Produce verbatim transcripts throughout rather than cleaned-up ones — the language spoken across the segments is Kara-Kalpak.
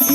Bir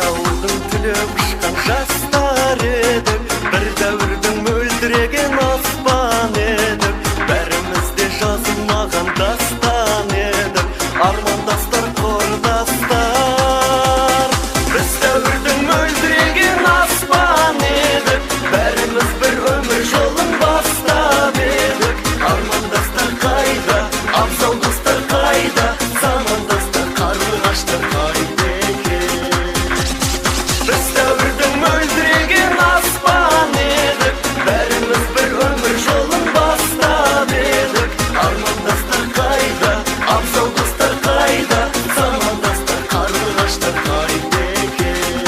awıldıń túlep ushqan jaslar edik, bir dáwirdiń móldiregen aspan edik. Bárimiz de jazılmaǵan dastan edik, armandaslar, qurdaslar. Biz dáwirdiń móldiregen aspan edik, bárimiz bir ómir jolın bastap edik. Armandaslar qayda, abzal dostlar qayda, zamandaslar, qarlıǵashlar qayda eken? Biz dáwirdiń móldiregen aspan edik, bárimiz bir ómir jolın bastap edik. Armandaslar qayda, abzal dostlar qayda, zamandaslar, qarlıǵashlar qayda eken?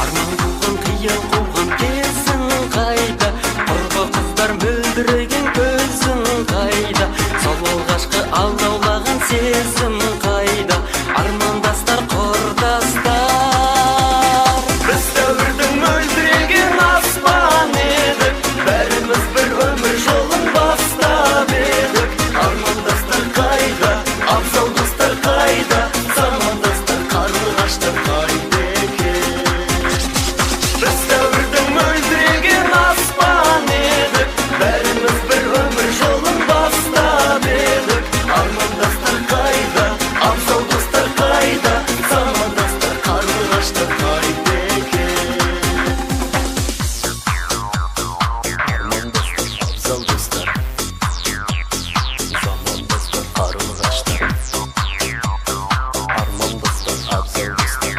Arman quvǵan, qıyal quvǵan kesiń qayda? Qurǵı qızlar móldiregen kóziń qayda? Sol alǵashqı aldawlaǵan sezim qayda? Armandaslar, qurdaslar. Biz dáwirdiń móldiregen aspan edik, bárimiz bir ómir jolın bastap edik. Armandaslar qayda, abzal dostlar qayda, zamandaslar, qarlıǵashlar qayda eken? Biz dáwirdiń móldiregen aspan edik, bárimiz bir ómir jolın bastap edik. Armandaslar qayda, abzal dostlar qayda, zamandaslar, qarlıǵashlar qayda eken? Armandaslar, abzal dostlar. Zamandaslar, qarlıǵashlar. Armandaslar, abzal dostlar.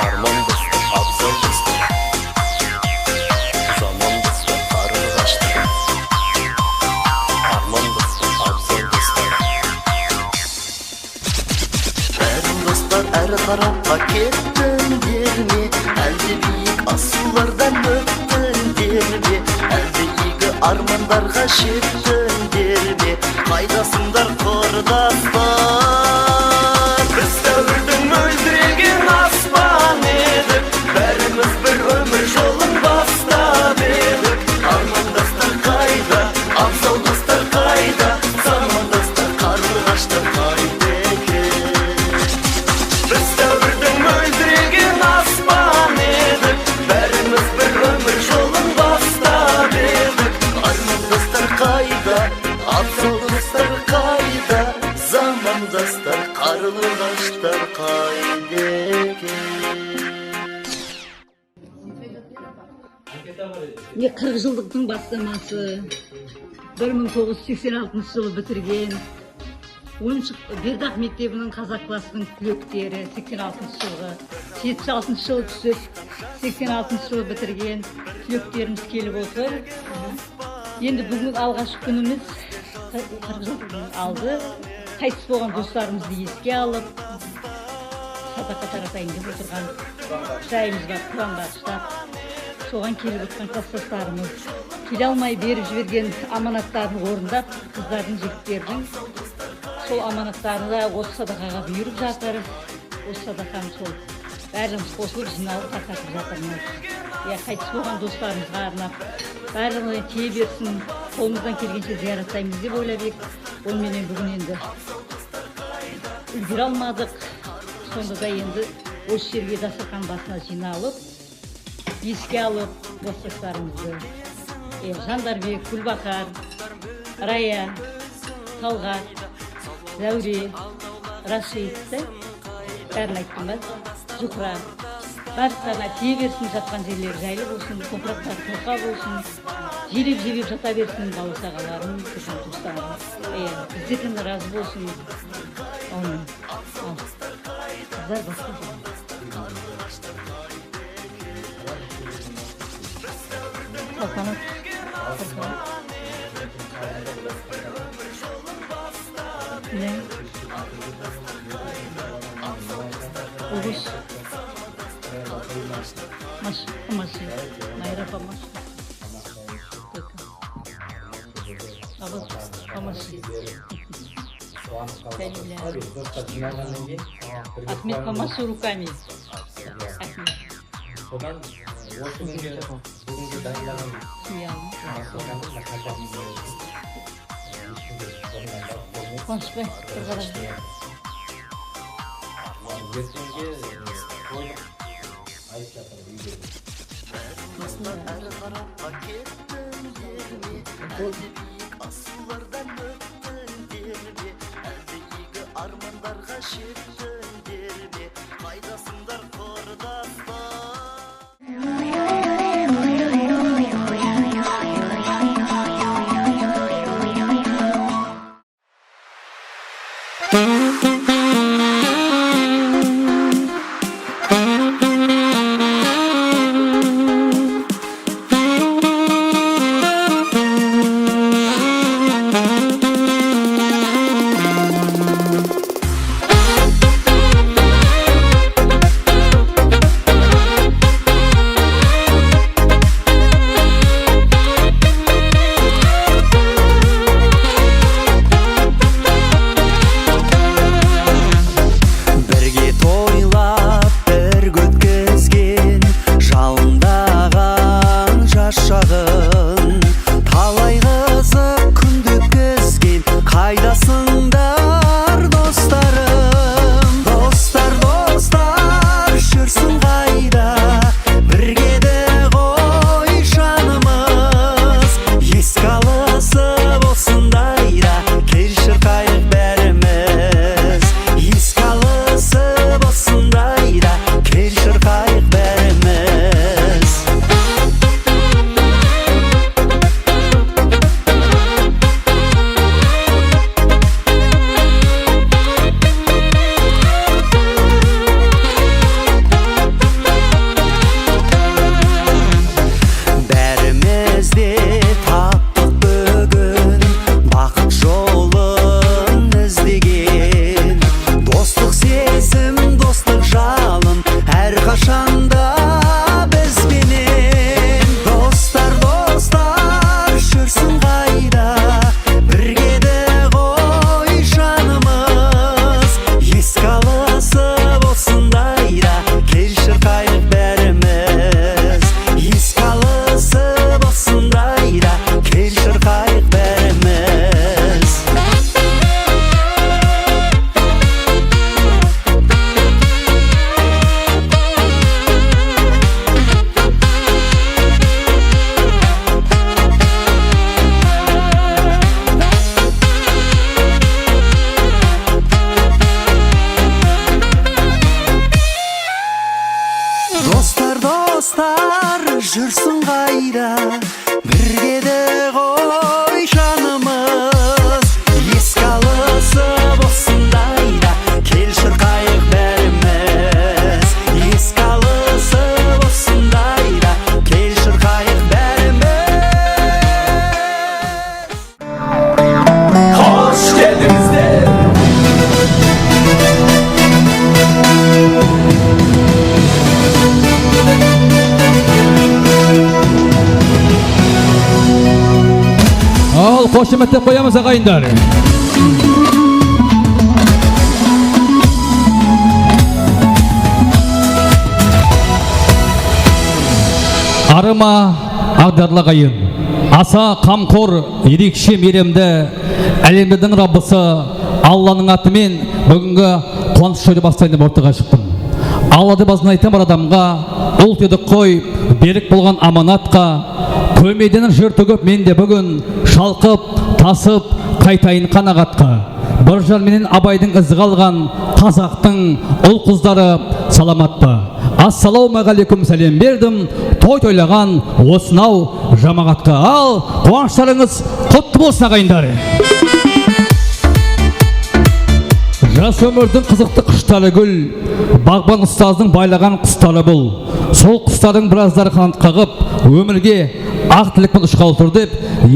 Armandaslar, abzal dostlar. Zamandaslar, qarlıǵashlar. Armandaslar, abzal dostlar. Bárin dostlar, hár tarapqa kettińler me? Álde biyik asıwlardan óttińler me? Álde iygi armanlarǵa jettińler me? Qaydasıńlar, qurdaslar? Biz dáwirdiń móldiregen aspan edik, bárimiz bir ómir jolın bastap edik. Armandaslar qayda, abzal dostlar qayda, zamandaslar, qarlıǵashlar qayda eken? Biz dáwirdiń móldiregen aspan edik, bárimiz bir ómir jolın bastap edik. Armandaslar qayda, abzal dostlar qayda, zamandaslar, qarlıǵashlar qayda eken? Mine, qırq jıllıqtıń baslaması, bir mıń toǵız júz seksen altınshı jılı bitirgen, onınshı Berdaq mektebiniń qazaq klassınıń túlekteri, seksen altınshı jılǵı, jetpis altınshı jılı túsip, seksen altınshı jılı bitirgen túlekterimiz kelip otır. Endi búgin alǵashqı kúnimiz, qırq jıl aldı. Qaytıs bolǵan doslarımızdı eske alıp, sadaqa taratayın dep otırǵan jayımız bar, Quran baǵıshlap. Soǵan kelip otırǵan klastaslarımız kele almay berip jibergen amanatların orındap, qızlardıń, jigitlerdiń sol amanatlarına da osı sadaqaǵa buyırıp jatır. Osı sadaqanı sol bárimiz qosılıp, jıynalıp tarqatıp jatırmız. Iya, qaytıs bolǵan doslarımızǵa arnap, bárligine tiye bersin, qolımızdan kelgenshe zıyarattaymız dep oylap edik. Onı menen búgin endi úlgere almadıq. Sonda da endi osı jerge dasturxan basına jıynalıp, eske alıp, doslarımızdı, e, Jandarbek, Gúlbahar, Raya, Talǵat, Záwre, Rashid, bárin ayttım ba? Zuhra. Barlıqlarına tiye bersin, jatqan jerleri jaylı bolsın, topıraqları torqa bolsın, jelep-jelep jata bersin bala-shaǵalarım, túrgen tuwıslarım. E, bizlerden de razı bolsın. Áwmin. Al. Qızlar basqa. Saltanat. Ne? Uǵıs. Mash, mash. Mayra apa mash. Ahmet Hamasu rukami. Ahmet. Sodan, e, osı kúnge, búginge dayınlaǵan maslahatımız, e, eshkimge burınnan barıp kórmey. Quwanıshbay, bir qara. Ertenge, e, toylıq. Ayıp jatır úyde. Dostlar, hár tarapqa kettiń derme, álde biyik asıwlardan óttiń derme, álde iygi ármanlarǵa jettiń derme, qaydasıńdar, qurdaslar? Birge toylap, birge ótkizgen, jalındaǵan jas shaǵın. Talay qızıq kúndi ótkizgen, qaydasıńdar, dostarım? Dostar, dostar, júrsiń qayda? Birgede ǵoy janımız. Eske alısıp osındayda, kel shırqayıq bárimiz. Eske alısıp osındayda, kel shırqayıq bárimiz. Bárimiz de tappıq búgin baqıt jolın izlegen. Dostıq sezim, dostıq jalın hár qashan da biz benen. Dostar, dostar, júrsiń qayda? Birgede ǵoy janımız. Eske alısıp osındayda, kel shırqayıq bárimiz. Eske alısıp osındayda, kel shırqayıq bárimiz. Dostlar, dostlar, júrsiń qayda? Birgede ǵoy janımız. Eske alısıp osındayda, kel shırqayıq bárimiz. Eske alısıp osındayda, kel shırqayıq bárimiz. Xosh keldińizler! Al, xoshamat dep qoyamız, aǵayinler. Arıma, aǵdarlı aǵayin. Asa qamqor, erekshe miyrimli, álemlerdiń Rabbısı Allanıń atı menen búgingi quwanıshlı toydı baslayın dep ortaǵa shıqtım. Alla dep azan aytaman bir adamǵa, ult edik qoy, berik bolǵan amanatqa, kómeyden jır tógip men de búgin shalqıp, tasıp, qaytayın qanaǵatqa. Bir jan menen Abaydıń izi qalǵan qazaqtıń ul-qızları salamat pa? Assalawma áleykum sálem berdim, toy toylaǵan osınaw jamaǵatqa. Al, quwanıshlarıńız qutlı bolsın, aǵayinler! Jas ómirdiń qızıqtı qushtari gúl, baǵban ustazdıń baylaǵan qustarı bul. Sol qustardıń birazları qanat qaǵıp, ómirge aq tilek penen ushqalı tur dep,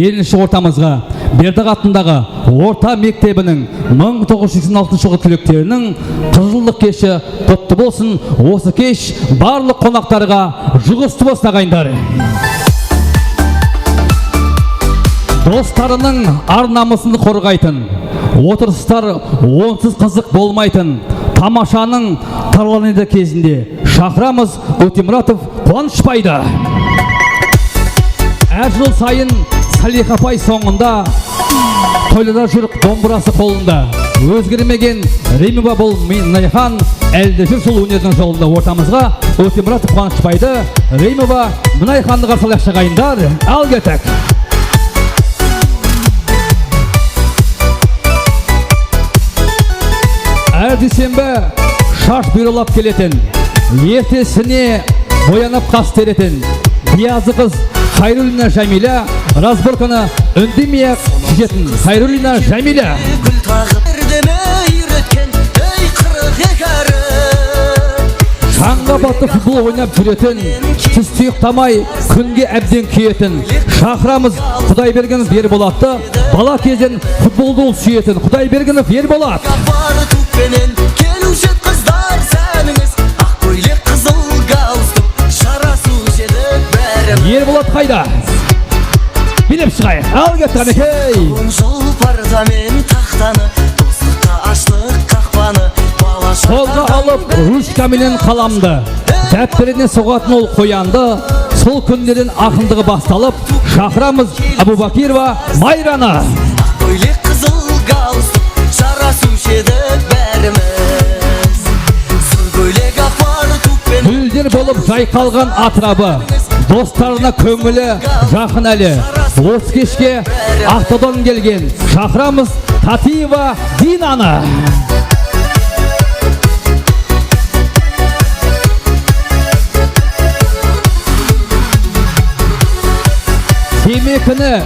elinshi ortamızǵa Berdaq atındaǵı orta mektebiniń mıń toǵız júz seksen altınshı jılǵı túlekleriniń qırq jıllıq keshi qutlı bolsın. Osı kesh barlıq qonaqtarǵa juǵıstı bolsın, aǵayinler. Dostlarınıń ar-namısın qorǵaytın, otırıslar onsız qızıq bolmaytın, tamashanıń tarlanıydı kezinde, shaqıramız Ótemuratov Quwanıshbaydı. Hár jıl sayın Saliyxa apay sońında toylarda júrip dombırası qolında. Ózgermegen Reymova bul Minayxan, áli de júr sol ónerdiń jolında. Ortamızǵa Ótemuratov Quwanıshbaydı, Reymova Minayxandı qarsı alayıq, aǵayinler. Al kettik. Hár dúyshembi shash buyralap keletin, ertesine boyanıp qas teretin Biyazı qız Xayrullina Jámiyla razborkanı úndemey-aq sheshetin. Xayrullina Jámiyla. Gúl taǵıp, birdeme úyretken, ey, qırıq eki ári. Shańǵa battı futbol oynap júretin, tús tuyıqtamay kúnge ábden kúyetin. Shaqıramız Qudaybergenov Erbolattı, bala gezden futboldı ol súyetin. Qudaybergenov Erbolat. Gapar tup penen keliwshi qızlar sánińiz, aq kóylek, qızıl galstuk, jarasıwshı edi bári. Erbolat qayda? Biylep shıǵayıq. Al kettik, qánekey. Qılın jol parda men taxtanı, doslıqqa ashtıq qaxpanı. Bala shaǵan. Qolǵa alıp ruchka menen qalamdı, dápterine soǵatın ol qoyandı. Sol kúnlerden aqındıǵı bastalıp, shaqıramız Abubakirova Mayranı. Aq kóylek, qızıl galstuk, jarasıwshı edi bárimiz. Sur kóylek, aq partup penen. Gúlder bolıp jayqalǵan atırabı, dostlarına kóńili jaqın áli. Otız keshke Aqtawdan kelgen, shaqıramız Tatiyeva Dinanı. Temekini,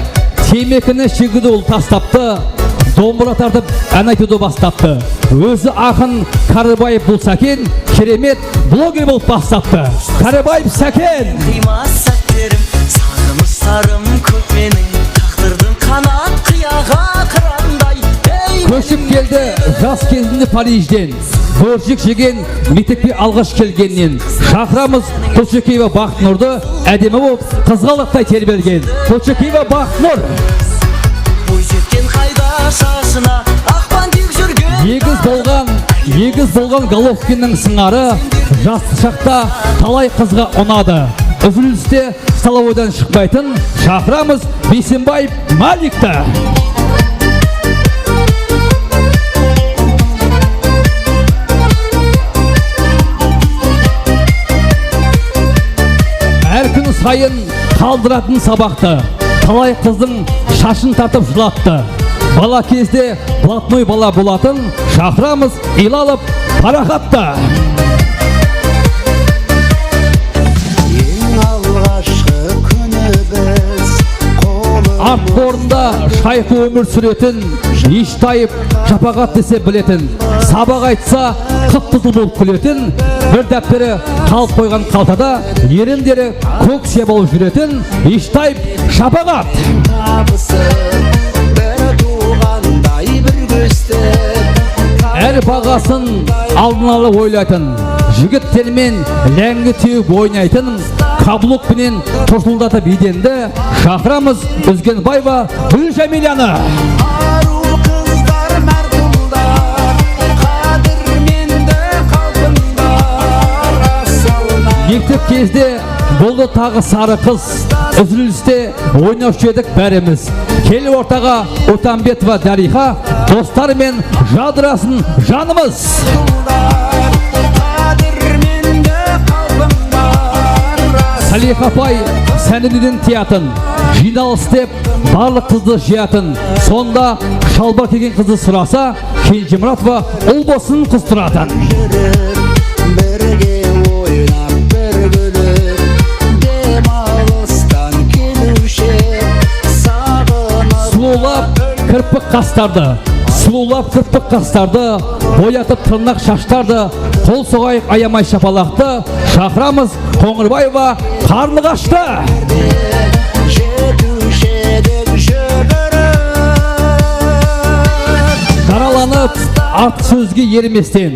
temekini shegiwdi ol tastaptı, dombıra tartıp, án aytıwdı bastaptı. Ózi aqın Káribaev bul Sáken, keremet bloger bolıp bastaptı. Káribaev Sáken. Qıymas sátlerim, saǵınıshlarım kóp meniń, taqdırdıń qanat qıyaǵa qıranday. Ey, kóship keldi jas kezinde Parijden. Bórjek jegen mektepke alǵash kelgennen. Shaqıramız Tulshakiyeva Baxtınurdı, ádemi bolıp, qızǵaldıqtay terbelgen. Tulshakiyeva Baxtınur. Boyjetken qayda shashına aq bantik júrgen. Egiz bolǵan, egiz bolǵan Golovkinniń sıńarı, jas shaqta talay qızǵa unadı. Úziliste stolovoydan shıqpaytın, shaqıramız Biysenbaev Malikti. Hár kún sayın qaldıratın sabaqtı, talay qızdıń shashın tartıp jılattı. Bala gezde blatnoy bala bolatın, shaqıramız Ilalov Paraxattı. Eń alǵashqı kúni biz qolın. Art orında shayqı ómir súretin, Eshtaev Shapaǵat dese biletin. Sabaq aytsa, qıp-qızıl bolıp kúletin, bir dápteri qalıp qoyǵan qaltada, erinderi kók siya bolıp júretin Eshtaev Shapaǵat. Tabısı bir tuwǵanday bir kóste. Hár baǵasın aldın ala oylaytın, jigitlermen láńgi tewip oynaytın, kabluk penen tusıldatıp edendi, shaqıramız Úzgenbaeva Gúljamilanı. Arıw qızlar, mártumlar, qádirmendi qalpıńlar, asılına. Mektep gezde boldı taǵı sarı qız, úziliste oynawshı edik bárimiz. Kel ortaǵa Utambetova Dáriyxa, dostlar men jadırasın janımız. Saliyxa apay sáhneden tıyatın, jıynalıs dep barlıq qızdı jıyatın. Sonda shalbar kiygen qızdı sorasa, Kenjemuratova ul bolsın qız turatın. Júrip, birge oynap, bir kúlip, dem alıstan keliwshi saǵınıp. Sulıwlap kirpik qastardı, sulıwlap kirpik qastardı, boyatıp tırnaq shashtardı, qol soǵayıq ayamay shapalaqtı, shaqıramız Qońırbaeva Qarlıǵashtı. Daralanıp, artıq sózge ermesten,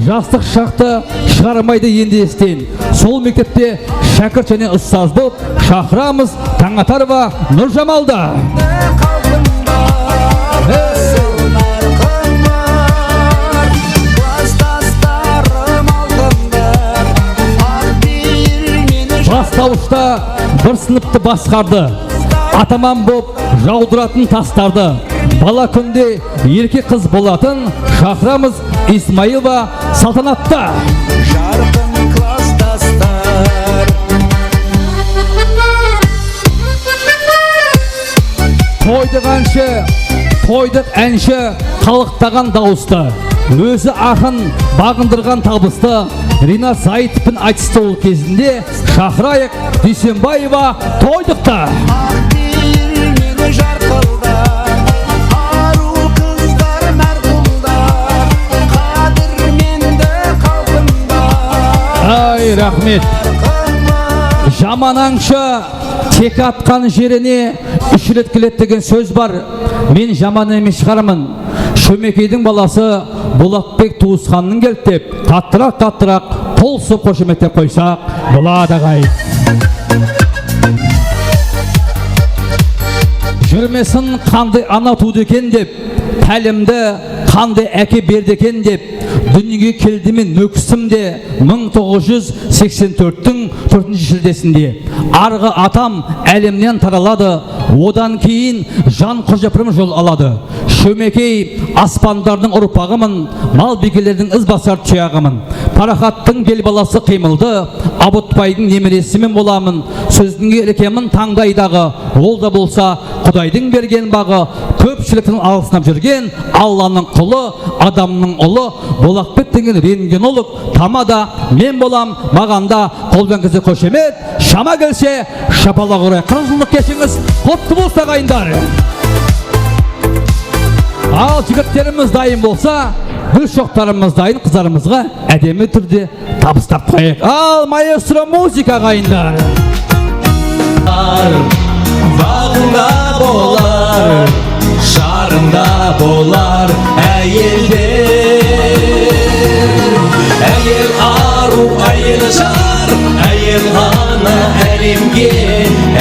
jastıq shaqtı shıǵarmaydı endi esten. Sol mektepte shákirt jáne ustaz bolıp, shaqıramız Atarova Nurjamaldı. Bas tawısta bir sınıptı basqardı. Ataman bop jawdıratın tastardı. Bala kúnde erke qız bolatın shaqıramız Ismailova Saltanattı. Jarqın klasstaslar. Toydıq anshı, toydıq anshı, qalıqtaǵan dawıstı. Ózi aqın, baǵındırǵan tabıstı. Rinat Zayıtovpın aytıstı ol kezinde. Shaqırayıq Dúysenbaeva Toydıqtı. Aq beyil meni jarqılda, arıw qızlar márqulda, qádirmendi xalqımda. Ay, raxmet. Jaman ańshı tek atqan jerine úsh ret keledi degen sóz bar. Men jaman emes shıǵarman. Shómekeydiń balası Bolatbek tuwısqanıń keldi dep, qattıraq, qattıraq qol usıp xoshametlep qoysaq boladı, aǵay. Júrmesin qanday ana tuwdı eken dep, tálimdi qanday áke berdi eken dep, dúnyege keldi men Nókistimde mıń toǵız júz seksen tórttiń tórtinshi shiltesinde. Arǵı atam álemnen taraladı, odan keyin jan qurjapırım jol aladı. Shómekey aspandardıń urpaǵımın, mal biykelerdiń izbasar tuyaǵımın. Paraxattıń bel balası qıymıldı, Abıtbaydıń nemeresi men bolamın. Sózdiń erkemin tańdaydaǵı, ol da bolsa Qudaydıń bergen baǵı. Kópshiliktiń alǵısınap júrgen Allanıń qulı, adamnıń ulı, Bolaqbek degen rentgenolog, tamada men bolam, maǵan da qoldan kelse xoshamet, shama kelse shapalaq urayıq. Qırq jıllıq keshińiz qutlı bolsın, aǵayinler. Al, jigitlerimiz dayın bolsa, gúl shoqtarımız dayın qızlarımızǵa ádemli túrde tabıstap qoyayıq. Al, maestro muzıka, aǵayinler. Baǵıńda bolar, jarıńda bolar áyelder. Áyel arıw, áyel jar, áyel ana álemge,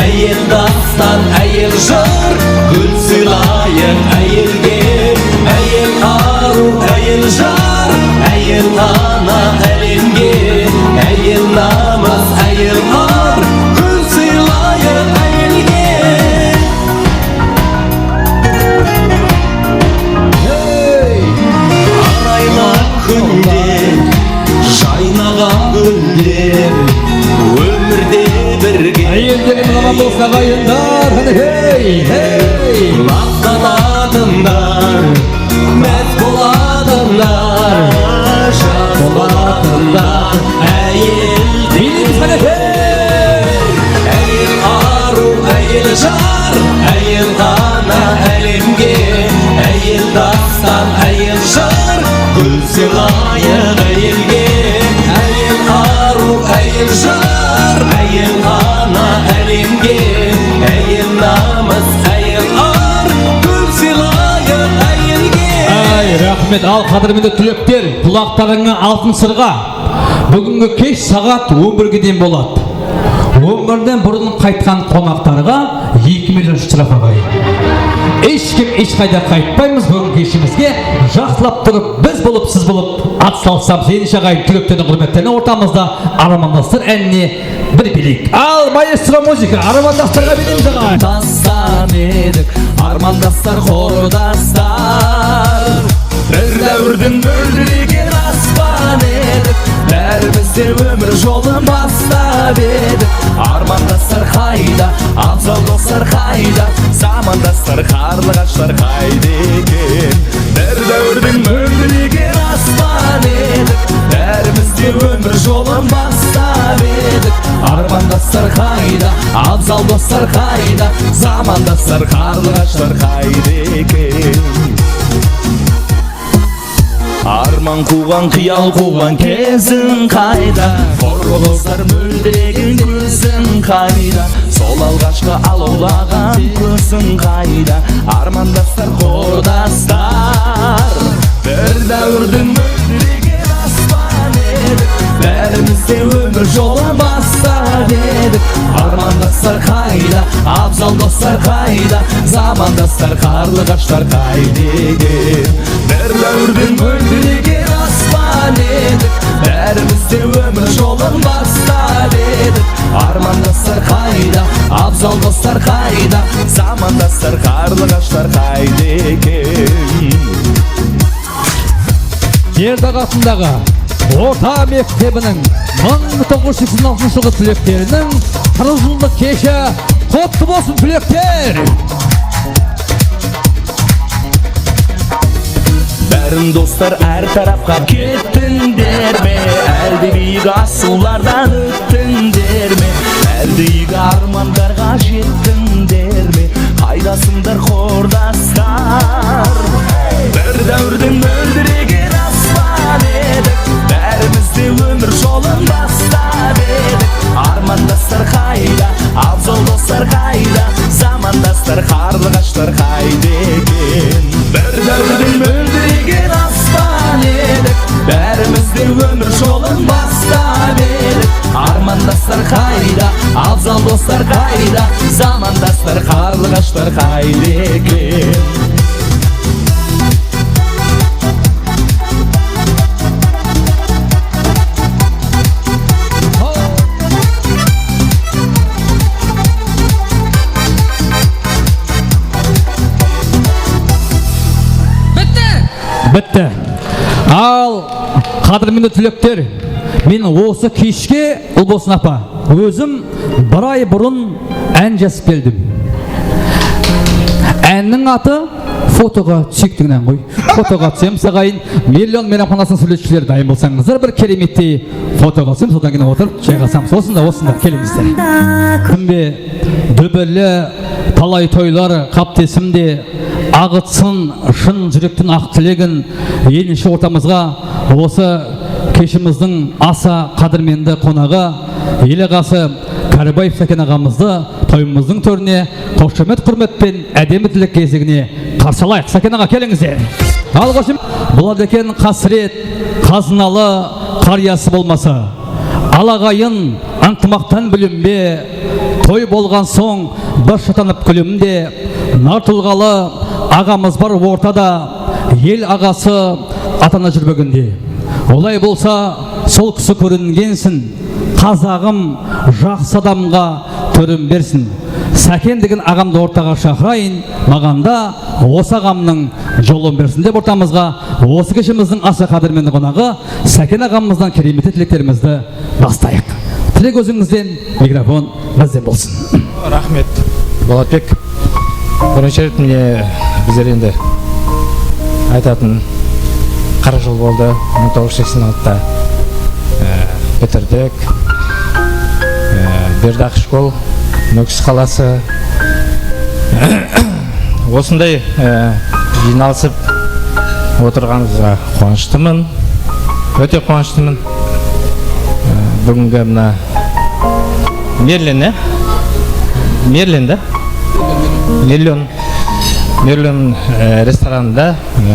áyel dastan, áyel jır, gúl sıylayıq áyelge. Áyel arıw, áyel jar, áyel ana álemge, áyel namıs, áyel ar, gúl sıylayıq áyelge. Hey! Araylıq kúnde jaynaǵan gúller, ómirde birge. Áyellerimiz aman bolsın, aǵayinler, qáne, hey, hey! Maqtanatınlar, más bolatınlar, jas bolatınlar áyel. Biyleymiz, qáne, hey! Áyel arıw, áyel jar, áyel ana álemge, áyel dastan, áyel jır, gúl sıylayıq áyelge. Áyel arıw, áyel jar, áyel ana álemge, áyel namıs, áyel ar, gúl sıylayıq áyelge. Ay, raxmet. Al, qádirmendi túlekler, qulaqtarıńa altın sırǵa. Búgingi kesh saǵat on birge deyin boladı. On birden burın qaytqan qonaqtarǵa eki million shtraf, aǵayın. Hesh kim hesh qayda qaytpaymız, búgingi keshimizge jaqsılap turıp, biz bolıp, siz bolıp, at salsam, senińshe, aǵayın, túleklerdiń húrmetlerine ortamızda Armandaslar ánine bir beleyik. Al, maestro muzıka, Armandaslarǵa beremiz, aǵayın. Dastan edik, Armandaslar, qordaslar. Bir dáwirdiń móldiregen aspan edik. Bárimiz de ómir jolın bastap edik. Armandaslar qayda, abzal doslar qayda? Zamandaslar, qarlıǵashlar qayda eken? Bir dáwirdiń móldiregen aspan edik. Bárimiz de ómir jolın bastap edik. Armandaslar qayda, abzal doslar qayda? Zamandaslar, qarlıǵashlar qayda eken? Arman quwǵan, qıyal quwǵan keziń qayda? Qurlı doslar, móldiregen kóziń qayda? Sol alǵashqı alawlaǵan kóziń qayda? Armandaslar, qordaslar, bir dáwirdiń móldiregen aspan edik. Bárimiz de ómir jolın bastap edik. Armandaslar qayda? Abzal dostlar qayda, zamandaslar, qarlıǵashlar qayda eken? Bir dáwirden móldiregen aspan edik, bárimiz de ómir jolın baslar edik. Armandaslar qayda, abzal dostlar qayda, zamandaslar, qarlıǵashlar qayda eken? Erdaq atındaǵı orta mektebiniń mıń toǵız júz seksen altınshı jılǵı túlekleriniń qırq jıllıq keshi qutlı bolsın, túlekler! Bárin dostlar, hár tarafqa kettińler me? Álde biyik asıwlardan óttińler me? Álde iygi armanlarǵa jettińler me? Qaydasıńlar, qordaslar? Bir dáwirden móldiregen aspan edik, bárimiz de ómir jolın baslar edik. Armandaslar qayda, abzal dostlar qayda, zamandaslar, qarlıǵashlar qayda eken? Bir dáwirden móldiregen aspan edik, bárimiz de ómir jolın baslar edik. Armandaslar qayda, abzal dostlar qayda, zamandaslar, qarlıǵashlar qayda eken? Bitti! Bitti. Al, qádirmendi túlekler, men osı keshke, Ulbosın apa, ózim bir ay burın án jazıp keldim. Ánniń atı fotoǵa túseyik degen án ǵoy. Fotoǵa túsemiz, aǵayin. Million meyramxanasınıń súwretshileri dayın bolsańızlar, bir keremettey fotoǵa túsemiz, sodan keyin otırıp jayǵasamız. Osında, osında, kelińizler. Kúnbe dúbirli talay toylar qáptesimde aǵıtsın shın júrekten aq tilegin. Elinshi ortamızǵa osı keshimizdiń asa qádirmendi qonaǵı, el aǵası Káribaev Sáken aǵamızdı toyımızdıń tórine xoshamet, húrmet penen ádemli tilek gezegine qarsı alayıq. Sáken aǵa, kelińizler. Al, xoshamet. Boladı eken qásiret, qaznalı qarıyası bolmasa. Alaǵayın ıntımaqtan búlinbe, toy bolǵan soń bir shatanıp gúlimde, nar tulǵalı aǵamız bar ortada, el aǵası ata-ana júrbeginde. Olay bolsa, sol kisi kóringensin, qazaǵım jaqsı adamǵa tórin bersin. Sáken degen aǵamdı ortaǵa shaqırayın, maǵan da osı aǵamnıń jolın bersin dep ortamızǵa osı keshimizdiń asa qádirmendi qonaǵı Sáken aǵamızdan keremetli tileklerimizdi baslayıq. Tilek ózińizden, mikrofon bizden bolsın. Raxmet, Bolatbek. Birinshi ret mine bizler endi aytatın qırq jıl boldı, mıń toǵız júz seksen altıda, e, bitirdik. E, Berdaq shkol, Nókis qalası. Osınday, e, jıynalısıp otırǵanımızǵa quwanıshlımın, óte quwanıshlımın. E, búgingi mına Merlin, e? Merlin da? Merlin. Merlin, e, restoranında, e,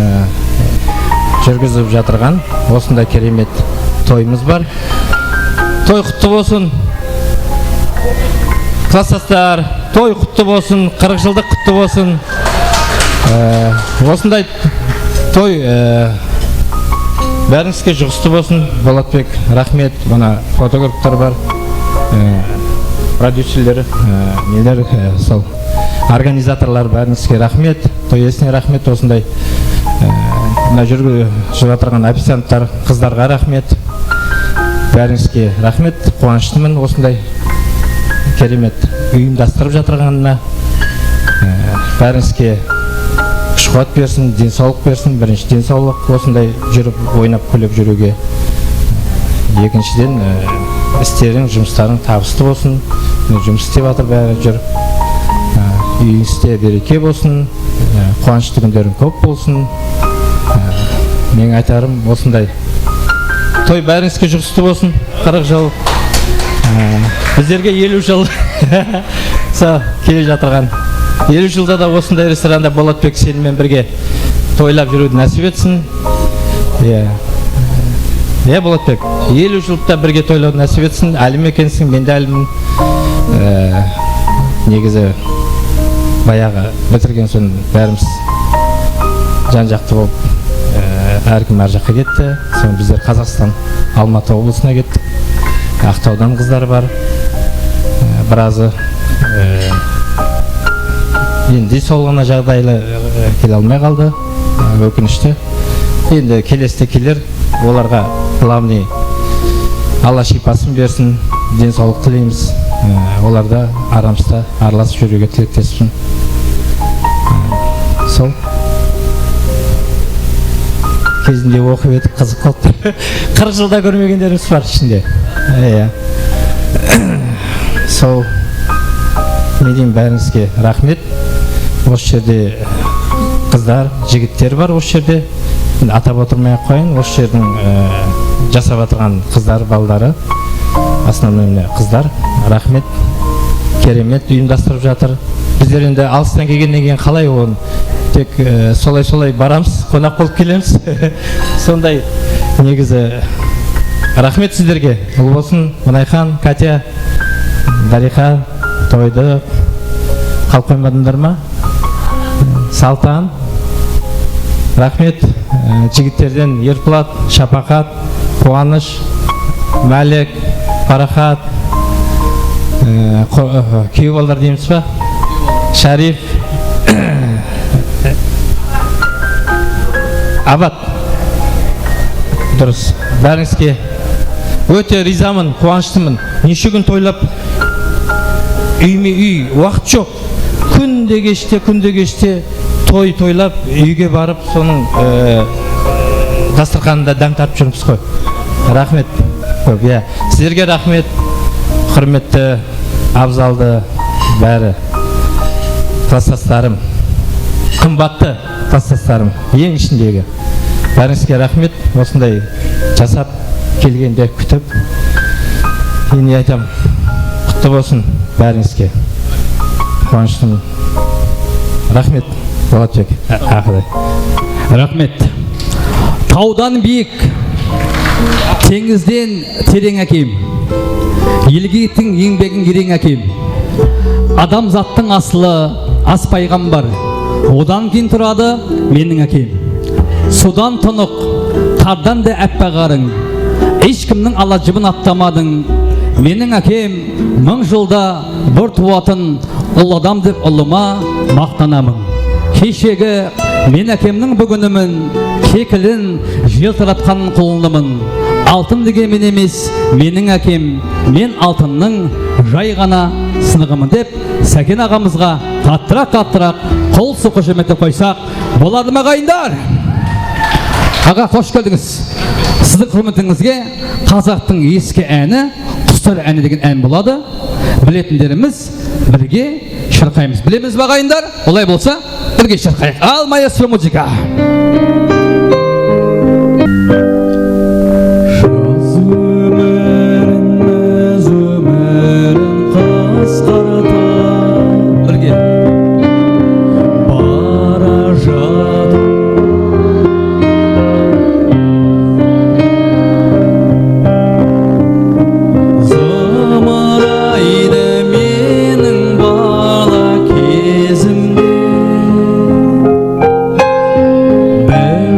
júrgizip jatırǵan osınday keremet toyımız bar. Toy qutlı bolsın, klaslaslar! Toy qutlı bolsın, qırıq jıldıq qutlı bolsın. E, osınday toy, e, bárińizge juǵıslı bolsın. Bolatbek, raxmet. Mına fotograflar bar, e, prodyuserleri, e, neler, e, sol organizatorlar, bárińizge raxmet. Toy iyesine raxmet, osınday, e, mına júrgi-, júrip atırǵan oficiantlar, qızlarǵa raxmet. Bárińizge raxmet, quwanıshlımın osınday keremet uyımdastırıp jatırǵanına. E, bárińizge kúsh-quwat bersin, densawlıq bersin. Birinshi densawlıq, osınday júrip, oynap, kúlip júriwge. Ekinshiden, e, isleriń, jumıslarıń tabıslı bolsın. Mine, jumıs islep atır bári, júr. E, úyińizde bereke bolsın. E, quwanıshlı kúnleriń kóp bolsın. E, meniń aytarım osınday. Toy bárińizge juǵıslı bolsın. Qırıq jıl. E, bizlerge eliw jıl. Sol kele jatırǵan eliw jılda da osınday restoranda Bolatbek senimen birge toylap júriwdi násip etsin. Iya. Iya, Bolatbek, eliw jılda birge toylawdı násip etsin. Álim ekensiń, men de álimmen. E, Negizi, bayaǵı bitirgen soń bárimiz jan-jaqtı bolıp, e, hár kim hár jaqqa ketti. Soń bizler Qazaqstan, Almatı oblısına kettik. Aqtawdan qızlar bar. E, birazı, e, endi densawlıǵına jaǵdaylı, e, kele almay qaldı. E, ókinishli. Endi keleside keler. Olarǵa, главный, Alla shıypasın bersin, densawlıq tileymiz. E, olar da aramızda aralasıp júriwge tilektespin. E, sol. Kezinde oqıp edik, qızıq qılıp. Qırq jılda kórmegenlerimiz bar ishinde. Iya. Sol. Ne deyim, bárińizge raxmet. Usı jerde qızlar, jigitler bar usı jerde. Endi atap otırmay-aq qoyayın, usı jerdiń, e, jasap atırǵan qızlar, balaları, основной mine qızlar, raxmet, keremet, uyımdastırıp jatır. Bizler endi alıstan kelgennen keyin qalay onı tek, e, solay-solay baramız, qonaq bolıp kelemiz. Sonday, negizi, raxmet sizlerge. Ul bolsın, Munayxan, Katya, Dariyxa, Toydı, qalıp qoymadıńlar ma? Saltan, raxmet, e, jigitlerden Erpulat, Shapaqat, Quwanısh, Málek, Paraxat, e, qo-, e, kúyew balalar deymiz ba? Sharif, Abat. Durıs. Bárińizge óte rızaman, quwanıshlımın. Neshe kún toylap, úyme-úy, waqıt joq. Kúnde keshte, kúnde keshte toy toylap, úyge barıp, sonıń, e, dasturxanında dám tartıp júrmiz ǵoy. Raxmet kóp, iya. Sizlerge raxmet, húrmetli Abzaldı, bári klasstaslarım, qımbattı klasstaslarım, eń ishindegi. Bárińizge raxmet, osınday jasap, kelgende kútip. Endi aytam, qutlı bolsın bárińizge. Quwanıshlımın. Raxmet, Bolatbek, a-, aqıday. Raxmet. Tawdan biyik, teńizden tereń ákem. Elge ettiń eńbegin ereń ákem. Adamzattıń asılı as payǵambar. Odan keyin turadı meniń ákem. Suwdan tunıq, tardan da áppaǵarıń. Hesh kimniń alajıbın atlamadıń. Meniń ákem mıń jılda bir tuwatın ul adam dep ullıma maqtanaman. Keshegi men ákemniń búginimin, kekilin jıltıratqan qulınımın. Altın degen men emes, meniń ákem, men altınnıń jay ǵana sınıǵımın dep, Sáken aǵamızǵa qattıraq-qattıraq qol soqıp húrmetlep qoysaq boladı ma, aǵayinler? Aǵa, xosh keldińiz. Siziń húrmetińizge qazaqtıń eski áni, Quslar áni degen án boladı. Biletinlerimiz birge shırqaymız. Bilemiz be, aǵayinler? Olay bolsa, birge shırqayıq. Al, maestro, muzıka. Jaz ómiriń, máz ómiriń qısqarta. Birge. Bara jatır. Zımıraydı meniń bala gezimde. Bil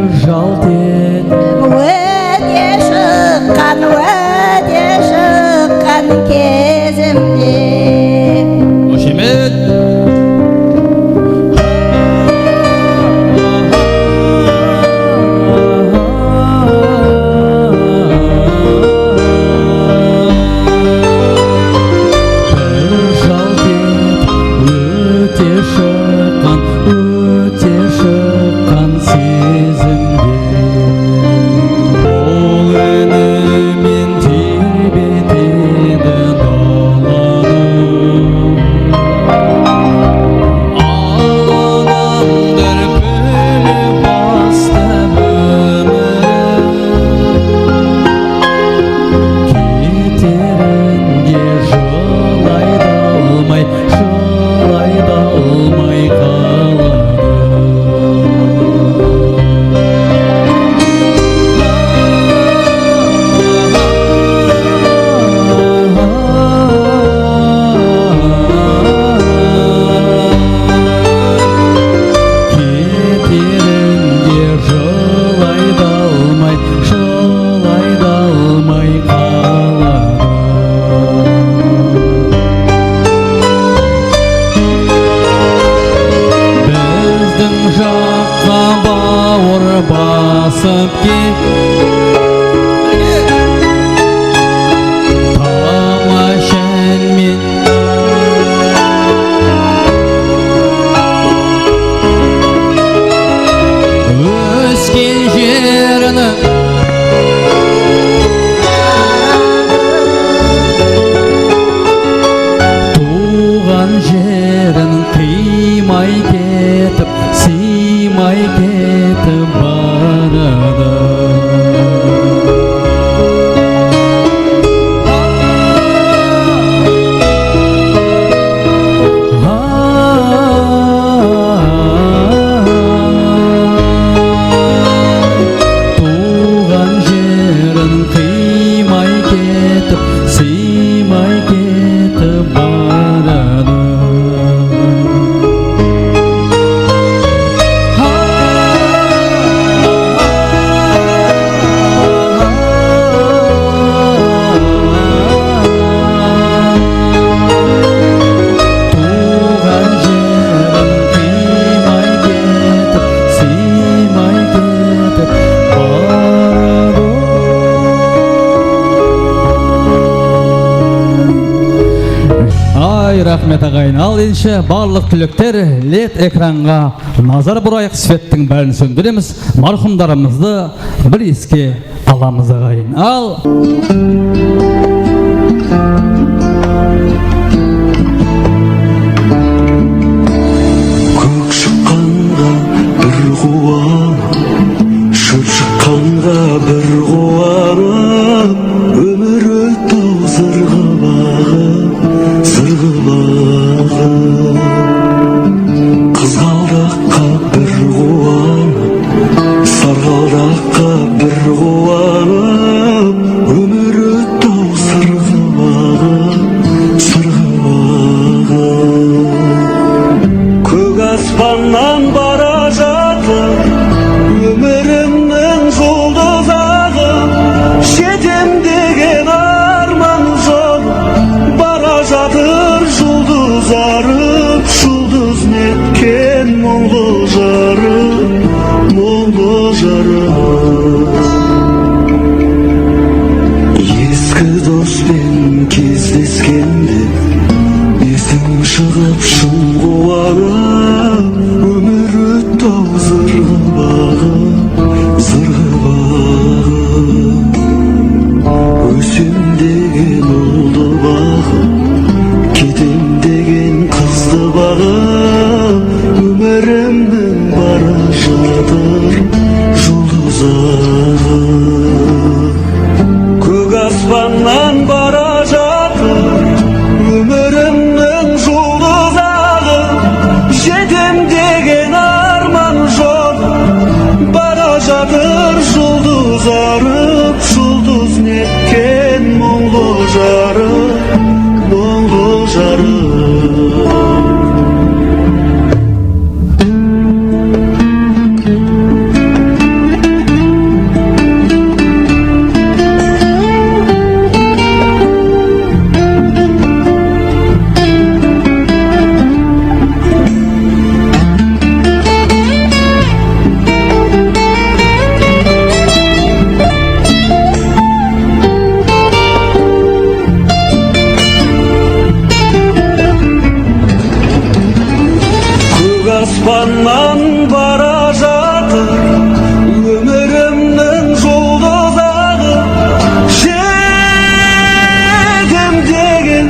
jerin qıymay ketip, sıymay ketip baradı. Tuwǵan jerin qıymay ketip, sıymay ketip baradı. Tuwǵan jerin qıymay ketip, sıymay ketip baradı. Ay, raxmet, aǵayin. Al, endi barlıq túlekler, led ekranǵa nazar burayıq, svettiń bárin sóndiremiz. Marhumlarımızdı bir eske alamız, aǵayin. Al. Kók shıqqanǵa bir quwanıp, shóp shıqqanǵa bir quwanıp, ómir ótti-aw zırǵıp aǵıp, zırǵıp aǵıp. Qızǵaldaqqa bir quwanıp, sarǵaldaqqa bir quwanıp, ómir ótti-aw sırǵıp aǵıp, sırǵıp aǵıp. Kók aspannan bara jatır ómirimniń juldızaǵı, jetem degen árman joq, bara jatır juldız arıp, juldız netken muńlı jarıp, muńlı jarıp. Eski dospenen gezleskende esiń shıǵıp, shın quwanıp, ómir ótti-aw zırǵıp aǵıp, zırǵıp aǵıp. Ósem degen uldı baǵıp, ketem degen qızdı baǵıp, ómirimniń bara jatır juldız aǵıp. Kók aspannan bara jatır ómirimniń juldızaǵı, jetem degen árman joq, bara jatır juldız arıp, juldız netken muńlı jarıp, muńlı jarıp. Kók aspannan bara jatır ómirimniń juldızaǵı, jetem degen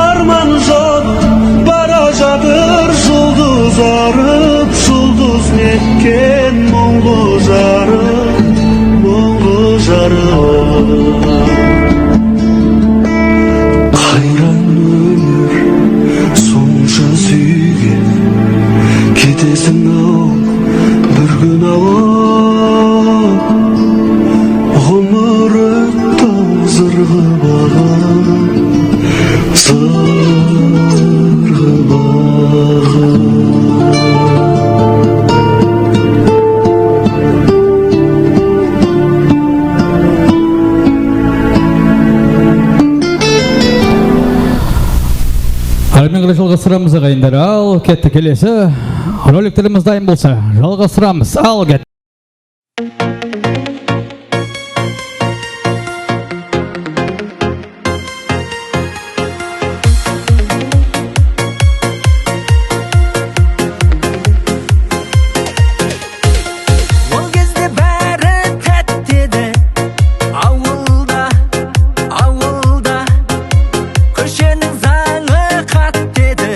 árman joq, bara jatır juldız arıp, juldız netken muńlı jarıp, muńlı jarıp. Qayran ómir sonsha súygen, ketesiń-aw bir kún awıp. Ǵumır ótti-aw zırǵıp aǵıp, zırǵıp aǵıp. Armiyge jalǵastıramız, aǵayinler. Al, ketti, kelesi roliklerimiz dayın bolsa, jalǵastıramız. Al, ketti. Ol gezde bári tátti edi, awılda, awılda. Kósheniń zańı qattı edi,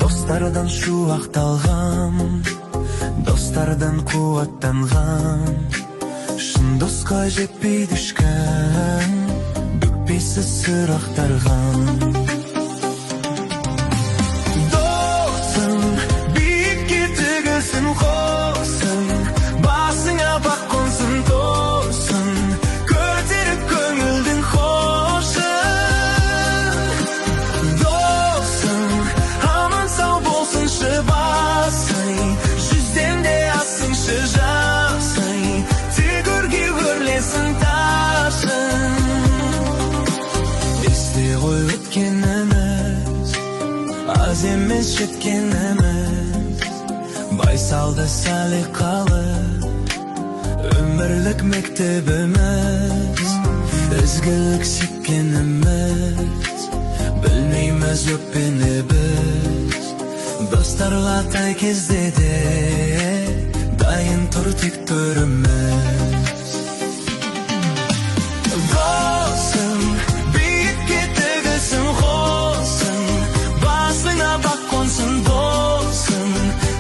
Dostlardan shuwaqtalǵan, dostlardan quwattanǵan, shın dosqa jetpeydi eshkim, bókpesi sır aqtarǵan. Dosıń biyikke tigilsin qosın, basıńa baxt qonsın dosım, kóterip kóńildiń xoshın. Dosıń aman saw bolsınshı basıń, júzden de assınshı jasıń, tek órge órlesin tasıń. Esle ǵoy ótkenimiz, az emes jetkenimiz, baysaldı saliyqalı ómirlik mektebimiz, izgilik suykenimiz, bilmeymiz ótpeni biz. Dostlar latay gezde de dayın tur tek tórimiz. Dosıń biyikke tigilsin qosın, basıńa baxt qonsın dosıń,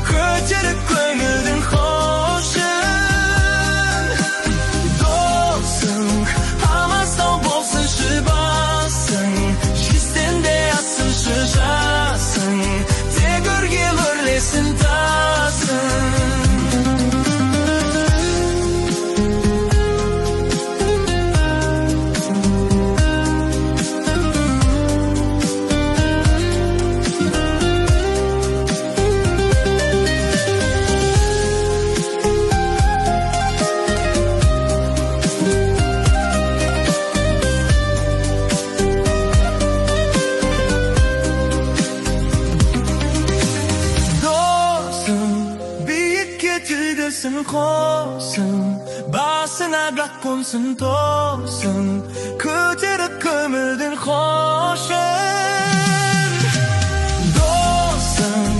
kóterip kóńildiń xoshın. Dosıń aman saw bolsınshı basıń, júzden de assınshı jasıń, tek órge órlesin tasıń. Dosıń biyikke tigilsin qosıń, basıńa baxt qonsın dosıń, kóterip kómildiń xoshın. Dosıń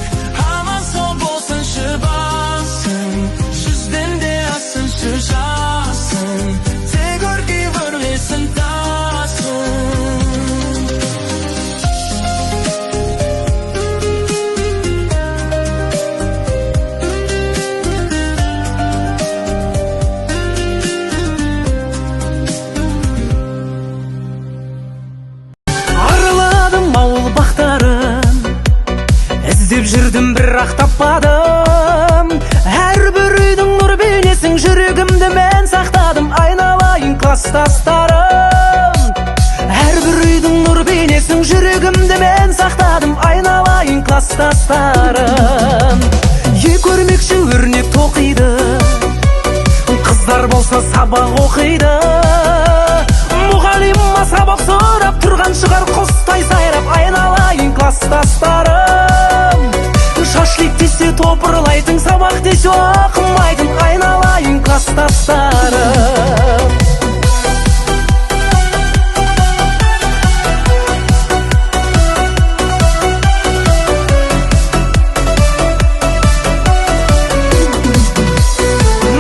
aman saw bolsınshı basıń, júzden de assınshı jasıń, tek órge órlesin tasıń. Araladım awıl baqtarın, izlep júrdim, biraq tappadım. Hár bir úydiń nur beynesin júregimde men saqtadım, aynalayın klasstaslarım. Hár bir úydiń nur beynesin júregimde men saqtadım, aynalayın klasstaslarım. Eki órmekshi órnep toqıydı, qızlar bolsa sabaq oqıydı. Muǵallim sabaq sorap turǵan shıǵar, qustay sayrap, aynalayın klasstaslarım. Shashlik dese topırlaytıń, sabaq dese oqımaytıń, aynalayın klasstaslarım.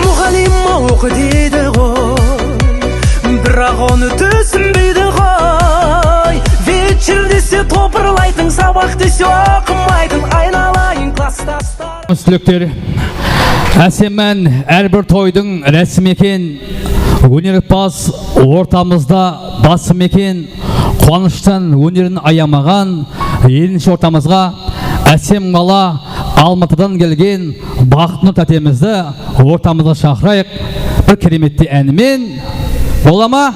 Muǵallim oqı deydi ǵoy, biraq onı túsinbeydi ǵoy. Vecher dese topırlaytıń, sabaq dese oqımaytıń, aynalayın klasstaslar. Túslikler. Ásemen, hár bir toydıń rásimi eken, ónerpaz ortamızda basım eken, quwanıshtan ónerin ayamaǵan elinshi ortamızǵa Ásem qala Almatıdan kelgen Baxıtnur tátemizdi ortamızǵa shaqırayıq. Bir keremettey ánimen. Bola ma?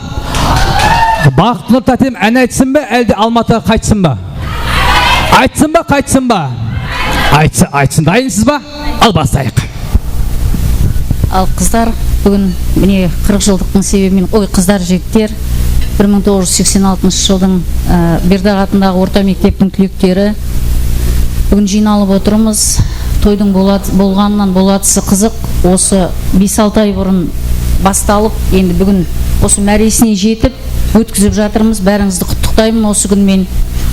Baxıtnur tátem án aytsın ba, álde Almatıǵa qaytsın ba? Aytsın ba, qaytsın ba? Aytsın, aytsın. Dayınsız ba? Al, baslayıq. Al, qızlar, búgin mine qırq jıldıqtıń sebebi menen, oy, qızlar, jigitler, bir mıń toǵız júz seksen altınshı jıldıń, ı, Berdaq atındaǵı orta mekteptiń túlekleri. Búgin jıynalıp otırmız. Toydıń bolad-, bolǵanınan boladısı qızıq. Osı bes-altı ay burın bastalıp, endi búgin osı máresine jetip, ótkizip jatırmız. Bárińizdi qutlıqtayman osı kúnmen.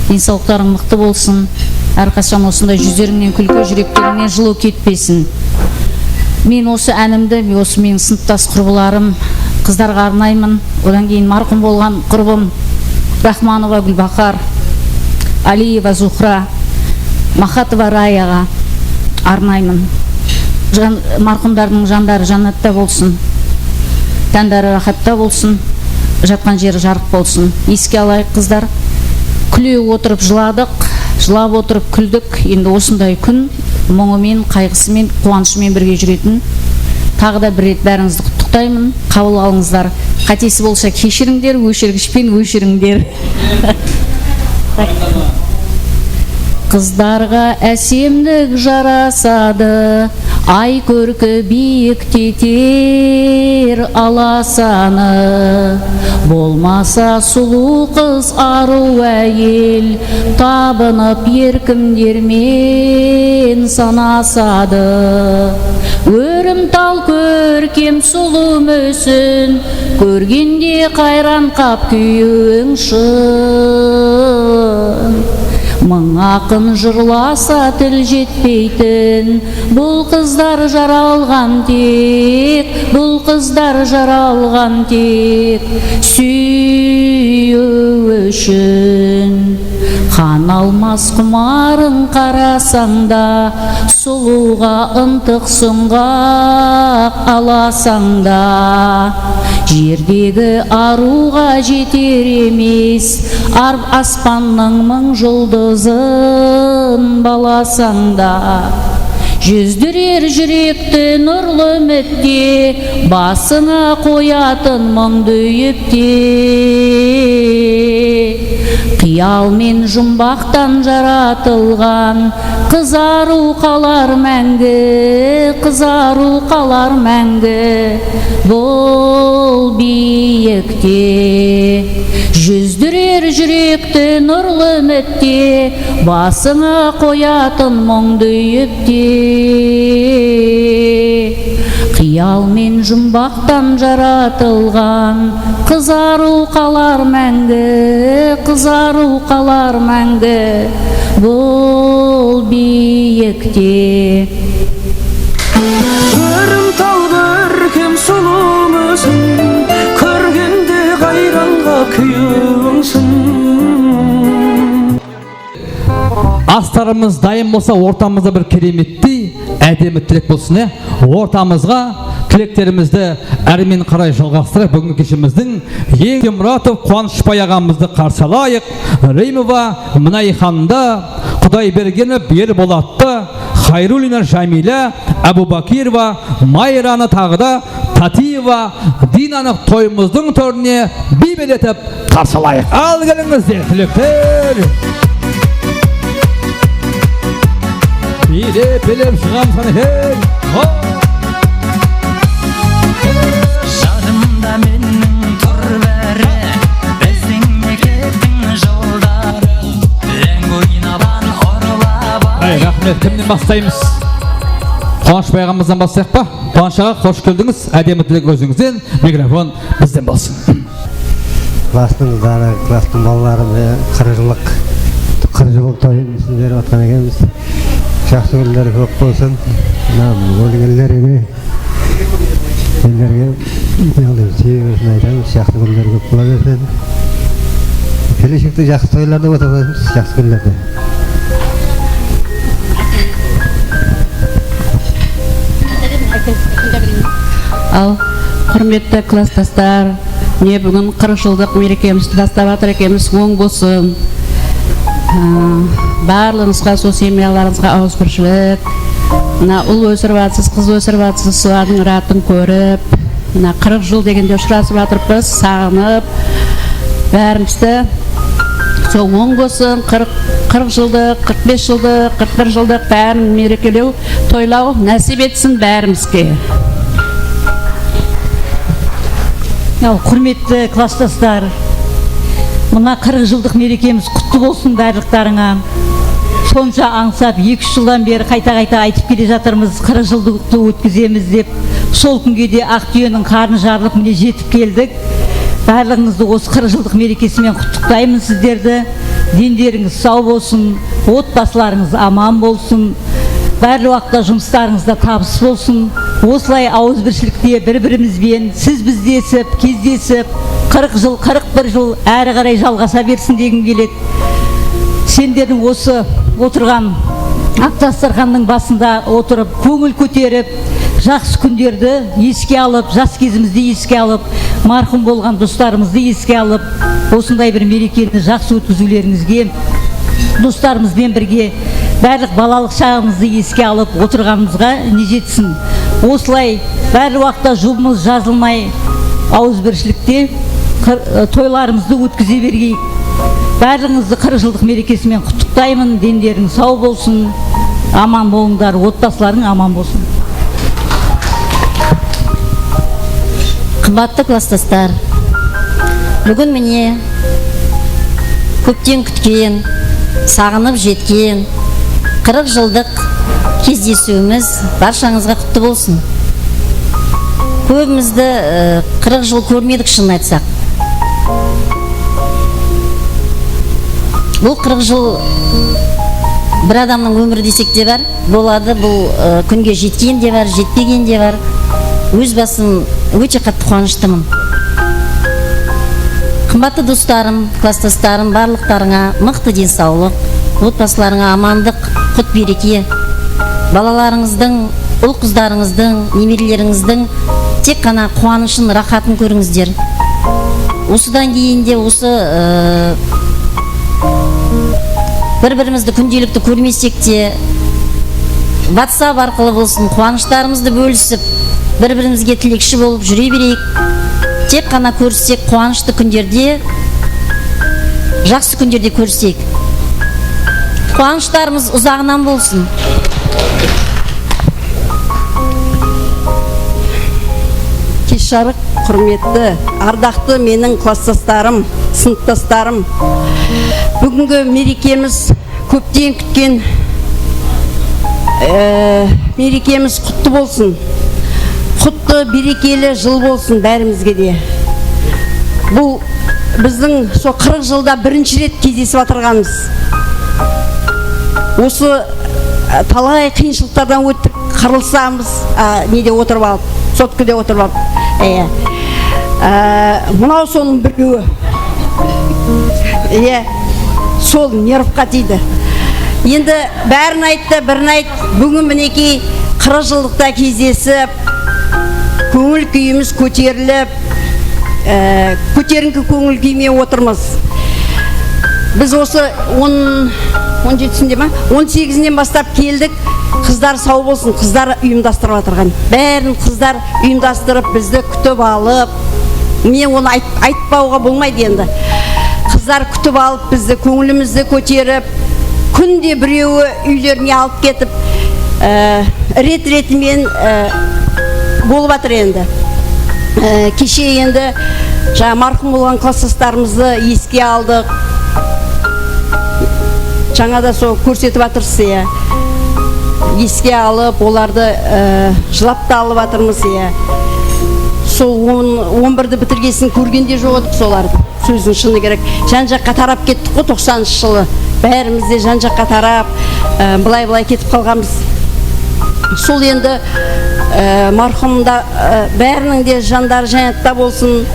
Densawlıqtarıń mıqtı bolsın. Hár qashan osınday júzlerińnen kúlki, júreklerińnen jılıw ketpesin. Men osı ánimdi, osı meniń sınıptas qurbalarım, qızlarǵa arnayman. Odan keyin marqum bolǵan qurbım Raxmanova Gúlbahar. Aliyeva Zuhra, Mahatova Rayaǵa arnaymın. Jan-, marhumlardıń janları jánnatta bolsın, tánleri rahatta bolsın, jatqan jeri jarıq bolsın. Eske alayıq, qızlar. Kúle otırıp jıladıq, jılap otırıp kúldik. Endi osınday kún muńı men, qayǵısı men, quwanıshı men birge júretin taǵı da bir ret bárińizdi qutlıqtayman. Qabıl alıńızlar. Qátesi bolsa keshirińder, óshirgishpen óshirińder. Qızlarǵa ásemlik jarasadı, ay kórki biyikteter alasanı. Bolmasa sulıw qız, arıw áyel, tabınıp erkimlermen sanasadı. Órip al kórkem sulıw músin, kórgende qayran qap kúyewiń shın. Mıń aqın jırlasa til jetpeytin, bul qızlar jaralǵan tek, bul qızlar jaralǵan tek súyiw ushın. Qan almas qumarıń qarasań da, sulıwǵa ıntıqsıń ǵaq alasań da. Jerdegi arıwǵa jeter emes, arp aspannıń mıń juldızın balasań da. Júzdirer júrekti nurlı úmit te, basıńa qoyatın muńdı úyip te. Qıyal men jumbaqtan jaratılǵan, qız arıw qalar máńgi, qız arıw qalar máńgi, bul biyikte. Júzdirer júrekti nurlı úmit te, basıńa qoyatın muńdı úyip te. Qıyal men jumbaqtan jaratılǵan, qız arıw qalar máńgi, qız arıw qalar máńgi, bul biyikte. Kórim tal kórkem sulıw músin, kórgende qayranǵa kúyewiń shın. Astarımız dayım bolsa, ortamızda bir keremettey, ádemi tilek bolsın, e. Ortamızǵa tileklerimizdi ármen qaray jalǵastırıp, búgingi keshimizdiń eń Muratov Quwanıshbay aǵamızdı qarsı alayıq. Reymova Mınayxandı, Qudaybergenov Erbolattı, Xayrullina Jamila, Ábubakirova Mayranı taǵı da Tatiyeva Dinanı toyımızdıń tórine biybel etip qarsı alayıq. Al, kelińizler, tilekler. Biylep-biylep shıǵamız, qáne, hey! Ho! Janımda meniń tur bári, biziń mekteptiń jılları. Láń oynaban urlap. Ay, raxmet, kimnen baslaymız? Quwanıshbay aǵamızdan baslayıq pa? Quwanısh aǵa, xosh keldińiz. Ádemi tilek ózińizden, mikrofon bizden bolsın. Klastıń qızları, klastıń balaları, mine, qırq jıllıq, qırq jıllıq toyın sizin berip atqan ekenbiz. Jaqsı kúnleri kóp bolsın. Mına, ólgenlerge, kelgenlerge, ne qılayın, súye bersin aytamız. Jaqsı kúnleri kóp bola bersin. Keleshekte jaqsı toylarda ótip atırmız, jaqsı kúnlerde. Al, húrmetli klasstaslar, mine, búgin qırq jıldıq merekemizdi baslap atır ekenbiz, oń bolsın. Aa, barlıǵıńızǵa, sol semyalarıńızǵa awızbirshilik. Mına, ul ósirip atırsız, qız ósirip atırsız, solardıń ıratın kórip, mına, qırq jıl degende ushırasıp atırıppız, saǵınıp, bárimizdi sol oń bolsın, qırq, qırq jıldıq, qırq bes jıldıq, qırq bir jıldıq bárin merekelew, toylaw násip etsin bárimizge. Al, húrmetli klasstaslar, mına qırq jıldıq merekemiz qutlı bolsın barlıqlarıńa. Sonsha ańsap, eki-úsh jıldan beri qayta-qayta aytıp kele jatırmız, qırq jıldıqtı ótkizemiz dep. Sol kúnge de aq túyeniń qarnı jarılıp, mine, jetip keldik. Barlıǵıńızdı osı qırq jıldıq merekesi menen qutlıqtayman sizlerdi. Denlerińiz saw bolsın, otbasılarıńız aman bolsın. Bárli waqıtta jumıslarıńızda tabıs bolsın. Osılay awızbirshilikte bir-birimiz benen siz bizdesip, kezdesip, qırq jıl, qırq bir jıl ári qaray jalǵasa bersin degim keledi. Senderdiń osı otırǵan aq dasturxannıń basında otırıp, kóńil kóterip, jaqsı kúnderdi eske alıp, jas gezimizdi eske alıp, marhum bolǵan doslarımızdı eske alıp, osınday bir merekeni jaqsı ótkiziwlerińizge, dostlarımız benen birge barlıq balalıq shaǵımızdı eske alıp otırǵanımızǵa ne jetsin. Osılay bárli waqıtta jubımız jazılmay, awızbirshilikte qır-, ı, toylarımızdı ótkize bergeyik. Barlıǵıńızdı qırq jıldıq merekesi menen qutlıqtayman. Denleriń saw bolsın, aman bolıńlar, otbasılarıń aman bolsın. Qımbatlı klassdaslar, búgin mine kópten kútken, saǵınıp jetken qırıq jıldıq Kezdesiwimiz barshańızǵa qutlı bolsın. Kóbimizdi, e, qırıq jıl kórmedik, shının aytsaq. Bul qırıq jıl bir adamnıń ómiri desek te bar, boladı, bul, e, kúnge jetken de bar, jetpegen de bar. Óz basım óte qattı quwanıshtıman. Qımbatlı doslarım, klassdaslarım, barlıqlarıńa mıqtı densawlıq, otbasılarıńa amandıq, qut-bereke, balalarıńızdıń, ul-qızlarıńızdıń, neberelerińizdiń tek ǵana quwanıshın, raxatın kórińizler. Usıdan keyin de usı, ı, bir-birimizdi kúndelikti kórmesek te, WhatsApp arqalı bolsın, quwanıshlarımızdı bólisip, bir-birimizge tilekshi bolıp júre bereyik. Tek ǵana kórissek, quwanıshlı kúnlerde, jaqsı kúnlerde kóriseyik. Quwanıshlarımız uzaǵınan bolsın. Kesh jarıq, húrmetli, ardaqtı meniń klassdaslarım, sınıpdaslarım. Búgingi merekemiz kópten kútken, e, merekemiz qutlı bolsın. Qutlı, berekeli jıl bolsın bárimizge de. Bul bizdiń sol qırıq jılda birinshi ret kezdesip atırǵanımız. Usı, e, talay qıyınshılıqlardan óttik, qırılsamız, a, nede otırıp alıp, sotkide otırıp alıp. E, e, mınaw sonıń birewi. Iya, sol nervqa tiydi. Endi bárin ayttı, birin ayt, búgin minekey qırıq jıllıqta kezdesip, kóńil kúyimiz kóterilip, e, kóterińki kóńil kúymen otırmız. Biz osı on, on jetisinde ma? On segizinen baslap keldik. Qızlar saw bolsın, qızlar uyımdastırıp atırǵan. Bárin qızlar uyımdastırıp, bizdi kútip alıp, men onı ayt-, aytpawǵa bolmaydı endi. Qızlar kútip alıp, bizdi, kóńlimizdi kóterip, kúnde birewi úylerine alıp ketip, e, ret-retimen, e, bolıp atır endi. E, keshe endi jańa marhum bolǵan klassdaslarımızdı eske aldıq. Jańa da sol kórsetip atırsız, ya. Eske alıp, olardı, e, jılap ta alıp atırmız, ya. Sol on, on birdi bitirgesin kórgen de joq edik solardı. Sózdiń shını kerek. Jan-jaqqa tarap kettik ǵoy toqsanınshı jılı. Bárimiz de jan-jaqqa tarap, e, bılay-bılay ketip qalǵanbız. Sol endi, e, marhumda, e, báriniń de janları jánatta bolsın.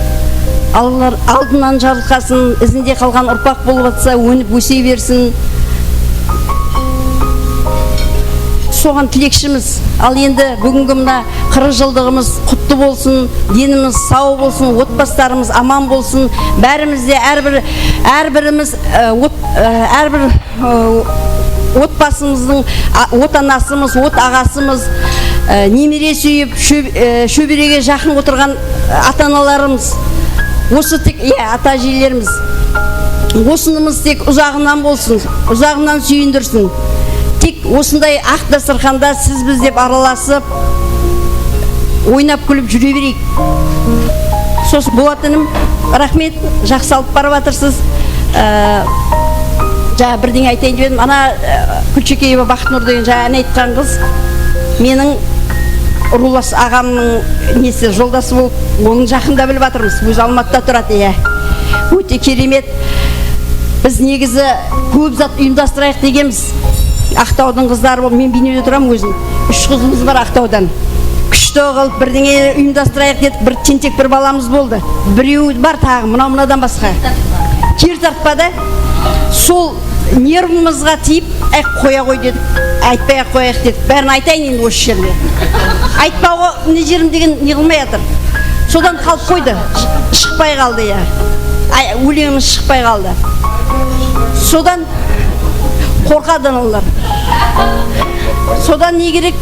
Allar-, aldınnan jarılqasın, izinde qalǵan urpaq bolıp atsa, ónip óse bersin. Soǵan tilekshimiz. Al endi búgingi mına qırıq jıldıǵımız qutlı bolsın, denimiz saw bolsın, otbasılarımız aman bolsın. Bárimiz de, hár bir, hár birimiz, e, ot-, e, hár bir, e, otbasımızdıń, a, ot anasımız, ot aǵasımız, e, nemere súyip, shó-, e, shóberege jaqın otırǵan, e, ata-analarımız, osı tek, iya, ata-ájelerimiz. Osınımız tek uzaǵınan bolsın, uzaǵınan súyindirsin. Tek osınday aq dasturxanda siz biz dep aralasıp, oynap-kúlip júre bereyik. Sosı Bolat inim, raxmet, jaqsı alıp barıp atırsız. Ee, jańa birdeńe aytayın dep edim. Ana, e, Gúlshekeeva Baxıtnur degen jańa áne aytqan qız meniń ruwlas aǵamnıń nesi, joldası bolıp, onıń jaqında bilip atırmız. Ózi Almatıda turadı, iya. Óte keremet. Biz negizi kóp zat uyımdastırayıq degenbiz. Aqtawdıń qızları bolıp, men Beynewde turamın ózim. Úsh qızımız bar Aqtawdan. Kúshti qılıp, birdeńe uyımdastırayıq dedik, bir tentek bir balamız boldı. Birew bar taǵı, mınaw mınadan basqa. Keri tartpadı. Sol Nervımızǵa tiyip, "Áy, qoya ǵoy," dedik. "Aytpay-aq qoyayıq," dedik. Bárin aytayın endi usı jerde. Aytpawǵa ne jerim degen ne qılmay atır. Sodan qalıp qoydı. Shıqpay qaldı, ya. Ay, óleńimiz shıqpay qaldı. Sodan qorqadı analar. Sodan ne kerek,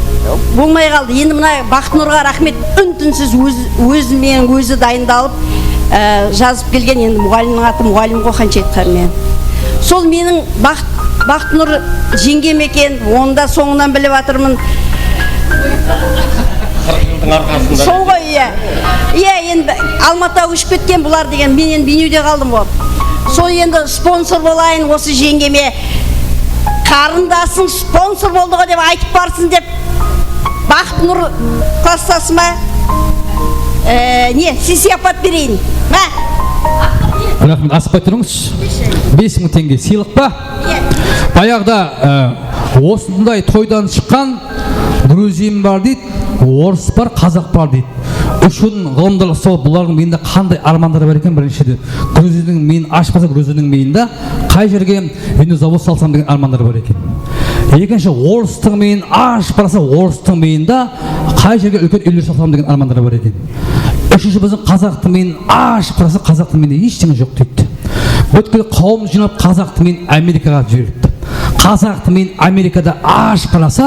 bolmay qaldı. Endi mına Baxtınurǵa raxmet, ún-tinsiz óz-, ózi menen ózi dayındalıp, e, jazıp kelgen. Endi muǵallimniń atı muǵallim ǵoy, qansha aytqanım menen. Sol meniń Baxt-, Baxtınur jeńgem eken, onı da sońınan bilip atırmın. Qırq jıldıń arqasında. Sol ǵoy, iya. Iya, endi Almatıǵa kóship ketken bular degen, men endi Beynewde qaldım ǵoy. Sol endi sponsor bolayın usı jeńgeme. Qarındasıń sponsor boldı ǵoy dep aytıp barsın dep, Baxtınur klasstasıma, e, ne, sıylıqpat bereyin. Má. Raxmet, asıqpay turıńız. Bes mıń teńge sıylıq pa? Bayaǵıda, e, osınday toydan shıqqan gruzin bar deydi, orıs bar, qazaq bar deydi. Ushın ǵılımda sol bulardıń miyinde qanday ármanları bar eken, birinshiden. Gruzinniń miyin ashıp qalsa, gruzinniń miyinde qay jerge vinozavod salsam degen ármanları bar eken. Ekinshi, orıstıń miyin ashıp qalsa, orıstıń miyinde qay jerge úlken úyler salsam degen ármanları bar eken. Úshinshi, biziń qazaqtıń miyin ashıp qalsa, qazaqtıń miyinde heshteńe joq deydi. Pútkil qawım jıynap qazaqtıń miyin Amerikaǵa jiberipti. Qazaqtıń miyin Amerikada ashıp qalsa,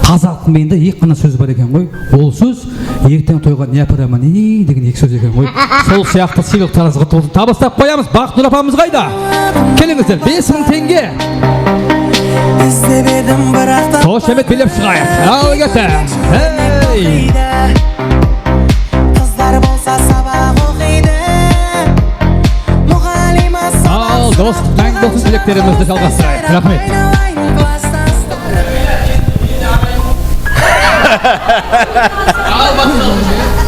qazaqtıń miyinde eki ǵana sóz bar eken ǵoy. Ol sóz "Erteń toyǵa ne aparaman, ey?" degen eki sóz eken ǵoy. Sol sıyaqlı sıylıqlarıńız qutlı bolsın. Tabıs tap qoyamız. Baxtınur apamız qayda? Kelińizler, bes mıń teńge. Xoshemit belep shıǵayıq. Al kete. Hey! Qızlar bolsa sabaq oqıydı. Muǵallima sabaq. Al, dos, máńgi bolsın, tileklerimizdi jalǵastırayıq. Raxmet.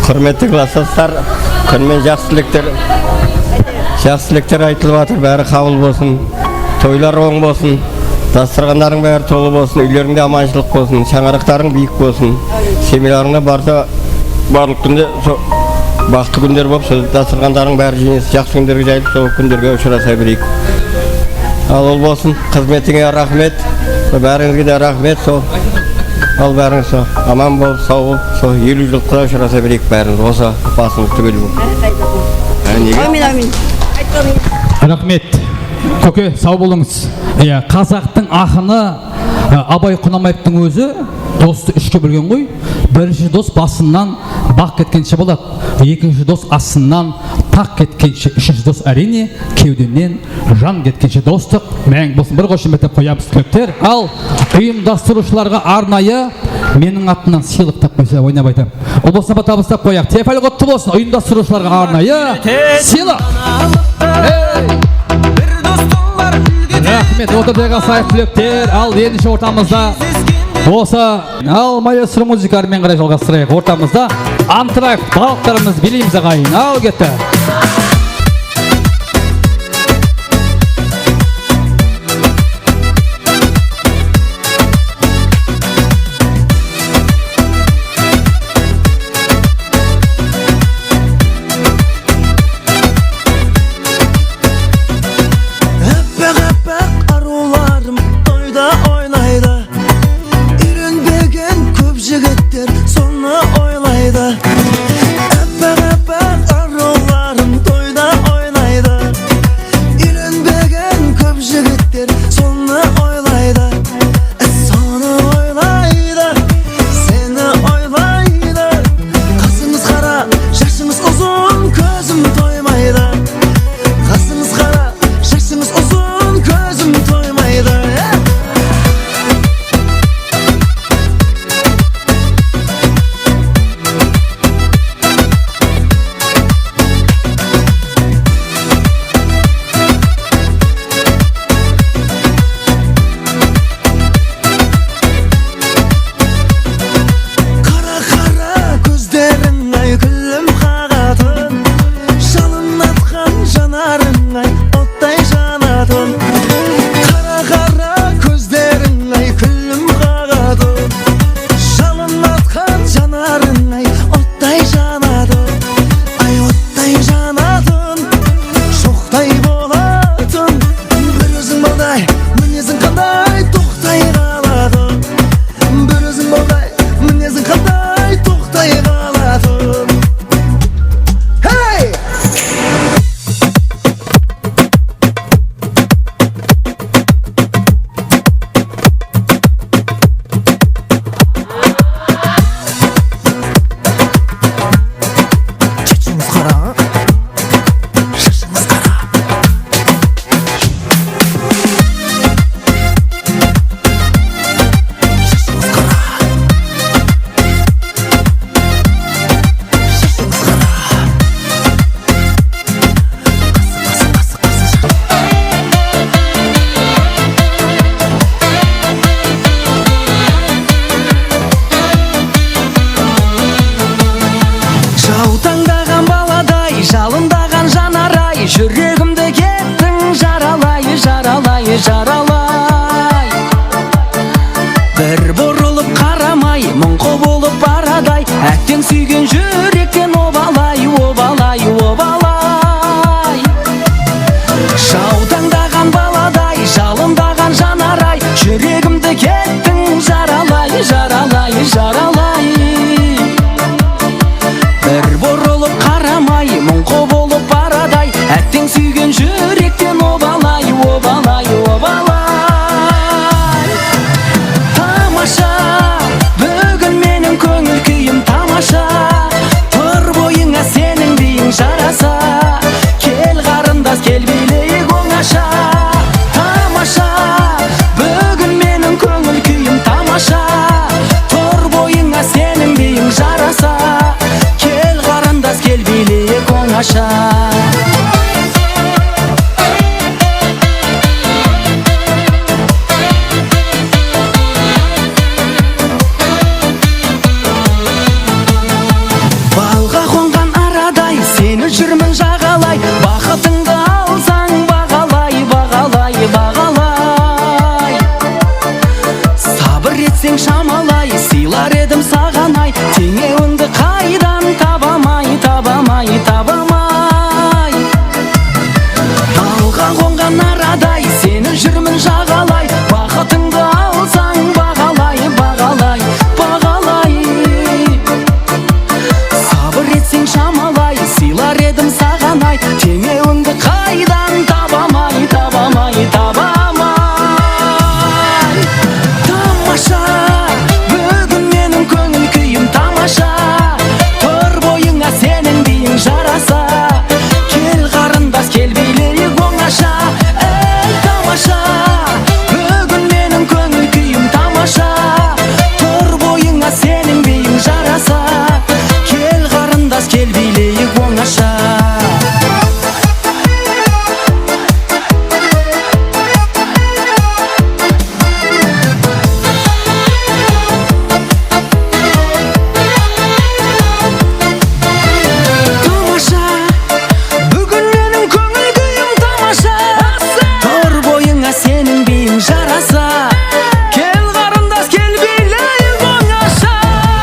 Húrmetli klassdaslar, kún menen jaqsı tilekler, jaqsı tilekler aytılıp atır, bári qabıl bolsın. Toylar oń bolsın, dasturxanlarıń bári tolı bolsın, úylerińde amanshılıq bolsın, shańaraqtarıń biyik bolsın. Semyalarıńda barsa, barlıq kúnde so-, baxıtlı kúnler bolıp, sol dasturxanlarıń bári jıynalıp, jaqsı kúnlerge jayılıp, sol kúnlerge ushırasa bereyik. Al, ol bolsın, xızmetińe raxmet, bárińizge de raxmet, sol. Al, bárińiz sol aman bolıp, saw bolıp, sol eliw jıllıqta ushırasa bereyik bárińiz, osı basımız túgel bolıp. Ámin, ámin. Raxmet. Kóke, saw bolıńız. Iya, qazaqtıń aqını, ı, Abay Qunamayevtıń ózi dostı úshke bólgen ǵoy. Birinshi dos basınan baq ketkenshe boladı. Ekinshi dos astınan taq ketkenshe, úshinshi dos, áriyne, kewdennen jan ketkenshe dostıq. Máńgi bolsın, bir xoshametlep qoyamız, tilekler. Al, uyımdastırıwshılarǵa arnayı meniń atımnan sıylıqtap qoysa, oynap aytam. Ol bolsa, tabıstap qoyaq. Tiyafal qutlı bolsın, uyımdastırıwshılarǵa arnayı sıylıq. Hey! Raxmet, otır dayǵa sayıq tilekler. Al, endishe ortamızda bolsa, al, maestro muzıkarı menen qaray jalǵastırayıq. Ortamızda antrax, balıqlarımız, beleymiz, aǵayin. Al, ketti. Áppaǵ-áppaǵ arıwlarım toyda oynaydı. Úyrenbegen kóp jigitler sonı oylaydı. Áppaǵ-áppaǵ arıwlar Asha. Balǵa qonǵan araday, seni júrmen jaǵalay. Baxıtıńdı alsań, baǵalay, baǵalay, baǵalay. Sabır etseń shamalay, sıylar edim saǵan ay. Teńewińdi qaydan tabamay, tabamay, tabamay. Dalǵa qonǵan araday, seni júrmen jaǵalay. Baxıtıńdı alsań, baǵalay, baǵalay, baǵalay. Sabır etseń shamalay, sıylar edim saǵan ay. Teńewińdi qaydan tabamay, tabamay, tabamay. Tamasha, búgin meniń kóńil kúyim tamasha. Tur boyıńa seniń biyiń jarasa. Kel, qarındas, kel, biyleyik ońasha. Ey, tamasha, búgin meniń kóńil kúyim tamasha. Tur boyıńa seniń biyiń jarasa. Kel, qarındas, kel, biyleyik ońasha. Tamasha, búgin meniń kóńil kúyim tamasha. Tur boyıńa seniń biyiń jarasa. Kel, qarındas, kel, biyleyik ońasha.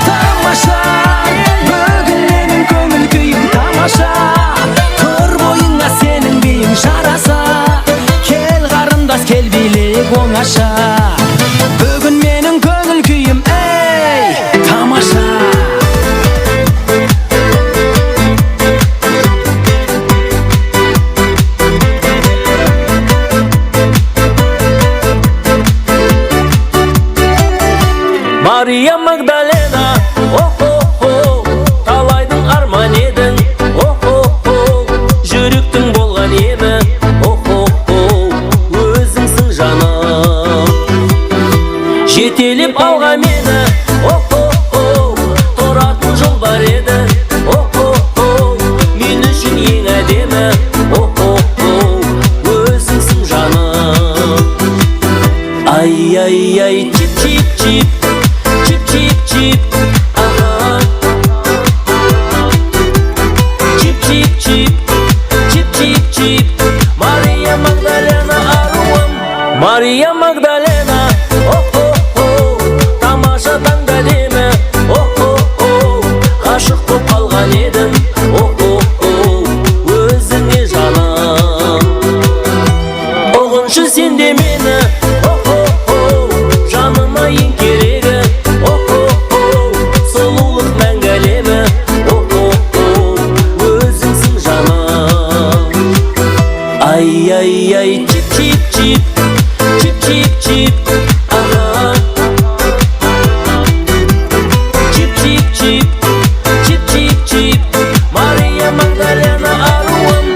Tamasha, búgin meniń kóńil kúyim tamasha. Tur boyıńa seniń biyiń jarasa. Kel, qarındas, kel, biyleyik ońasha. Búgin meniń kóńil kúyim, ey, tamasha. Mariya Magdalena, oh-ho-ho, talaydıń ármanı ediń, oh-ho-ho, júrektiń bolǵan emi, oh-ho-ho, ózińsiń janım. Jetelep alǵa meni, oh-ho-ho, turatuǵın jol bar edi, oh-ho-ho, men ushın eń ádemi, oh-ho-ho, ózińsiń janım. Ay, ay, ay, chip, chip, chip, chip, chip, chip, aha. Chip, chip, chip, chip, chip, chip, Mariya Magdalena arıwım. Mariya Magdalena, oh-ho-ho, tamasha tańda ádemi, oh-ho-ho, ǵashıq bolıp qalǵan edim, oh-ho-ho, ózińe janım. Uǵınshı sen de meni, oh-ho-ho, janıma eń keregi, oh-ho-ho, sulıwlıq máńgi álemi, oh-ho-ho, ózińsiń janım. Ay, ay, ay, chip, chip, chip, chip, chip, chip, aha. Chip, chip, chip, chip, chip, chip, Mariya Magdalena arıwım.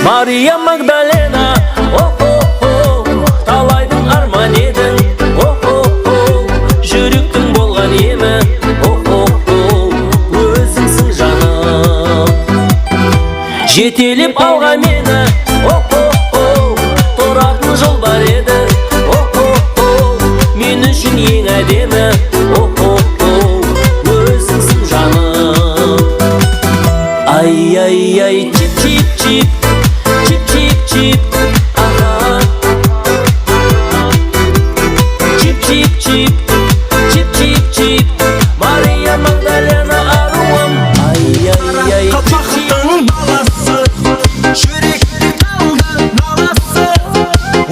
Mariya Magdalena, oh-ho-ho, talaydıń ármanı ediń, oh-ho-ho, júrektiń bolǵan emi, oh-ho-ho, ózińsiń janım. Jetelep alǵa meni, oh-ho-ho, turatuǵın jol bar edi, oh-ho-ho, men ushın eń ádemi, oh-ho-ho, ózińsiń janım. Ay, ay, ay, chip, chip, chip, chip, chip, chip, aha. Chip, chip, chip, chip, chip, chip, Mariya Magdalena arıwım. Ay, ay, ay, chip, chip. Qapaqtıń balası, júrekte qaldı nalası.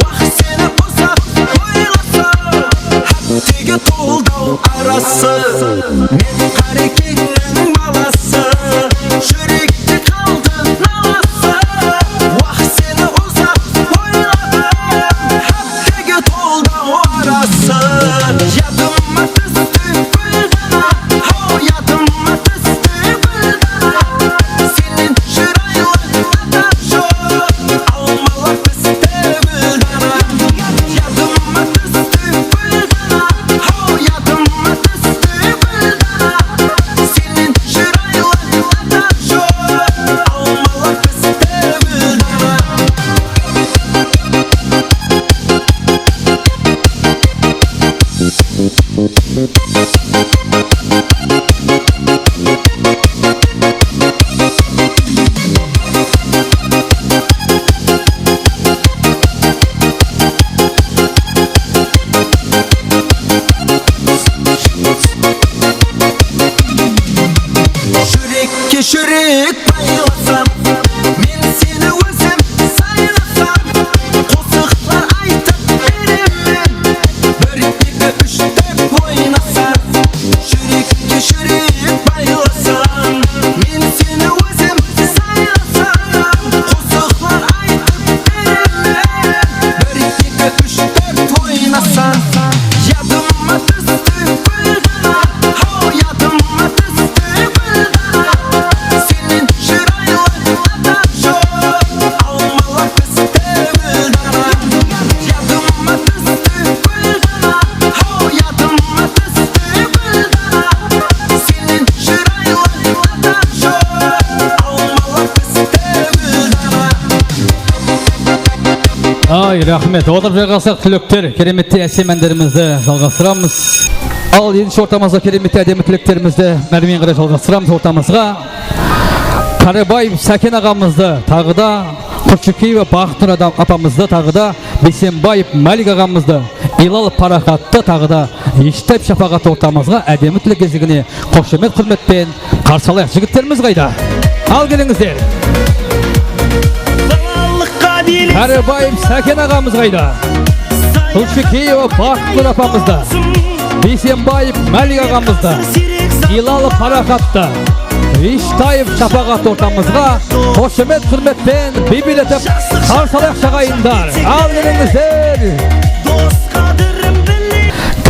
Wah, seni uzaq oylasam, háptege toldı-aw arası. Men Qarekeńniń balası, júrekte qaldı nalası. Wah, seni uzaq Júrek baylasam, men seni ózim saylasam, qosıqlar aytıp beremen. Bir, eki, úsh dep oynasam, júrekke júrek baylasam, men seni ózim saylasam, qosıqlar aytıp beremen. Bir, eki, úsh dep oynasam, yadıma tústi gúldana, haw, yadıma tústi gúldana. Senen shıraylı adam joq, almalar piste gúldana. Yadıma tústi gúldana, haw, yadıma tústi gúldana. Senen shıraylı adam joq, almalar piste gúldana. Ay, raxmet. Otırıp jayǵalsaq, tilekler, keremettey ásem ánlerimizdi jalǵastıramız. Al, endi ortamızǵa keremettey ádemli tileklerimizdi mármen qaray jalǵastıramız ortamızǵa. Qárebaev Sáken aǵamızdı, taǵı da Qurshikeyeva Baxıtnur adam, apamızdı, taǵı da Biysenbaev Málik aǵamızdı, Ilal Paraxattı, taǵı da Eshtaev Shapaxattı ortamızǵa ádemli tilek gezegine xoshamet, húrmet penen qarsı alayıq. Jigitlerimiz qayda? Al, kelińizler. Qárebaev Sáken aǵamız qayda? Qurshikeyeva Baxıtnur apamızdı, Biysenbaev Málik aǵamızdı, Ilal Paraxattı, Eshtaev Shapaxattı ortamızǵa xoshamet, húrmet penen biypil etip qarsı alayıq, aǵayinler. Al, kelińizler.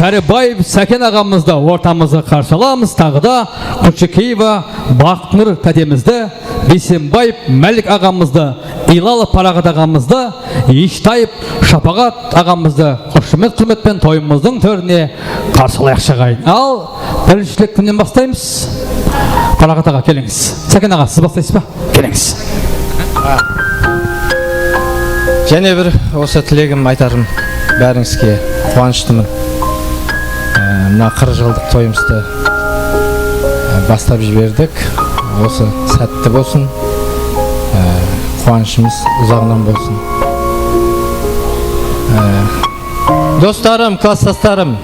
Qárebaev Sáken aǵamızdı ortamızǵa qarsı alamız, taǵı da Qurshikeyeva Baxıtnur tátemizdi, Biysenbaev Málik aǵamızdı, Ilal Paraxat aǵamızdı, Eshtaev Shapaxat aǵamızdı xoshamet, húrmet penen toyımızdıń tórine qarsı alayıq, aǵayin. Al, birinshi tilek kimnen baslaymız? Paraxat aǵa, kelińiz. Sáken aǵa, siz baslaysız ba? Kelińiz. Jáne bir usı tilegim aytarım, bárińizge quwanıshlımın. Ee, mına qırq jıldıq toyımızdı, e, baslap jiberdik. Usı sátti bolsın. Ee, quwanıshımız uzaǵınan bolsın. Ee, Dostlarım, klasstaslarım,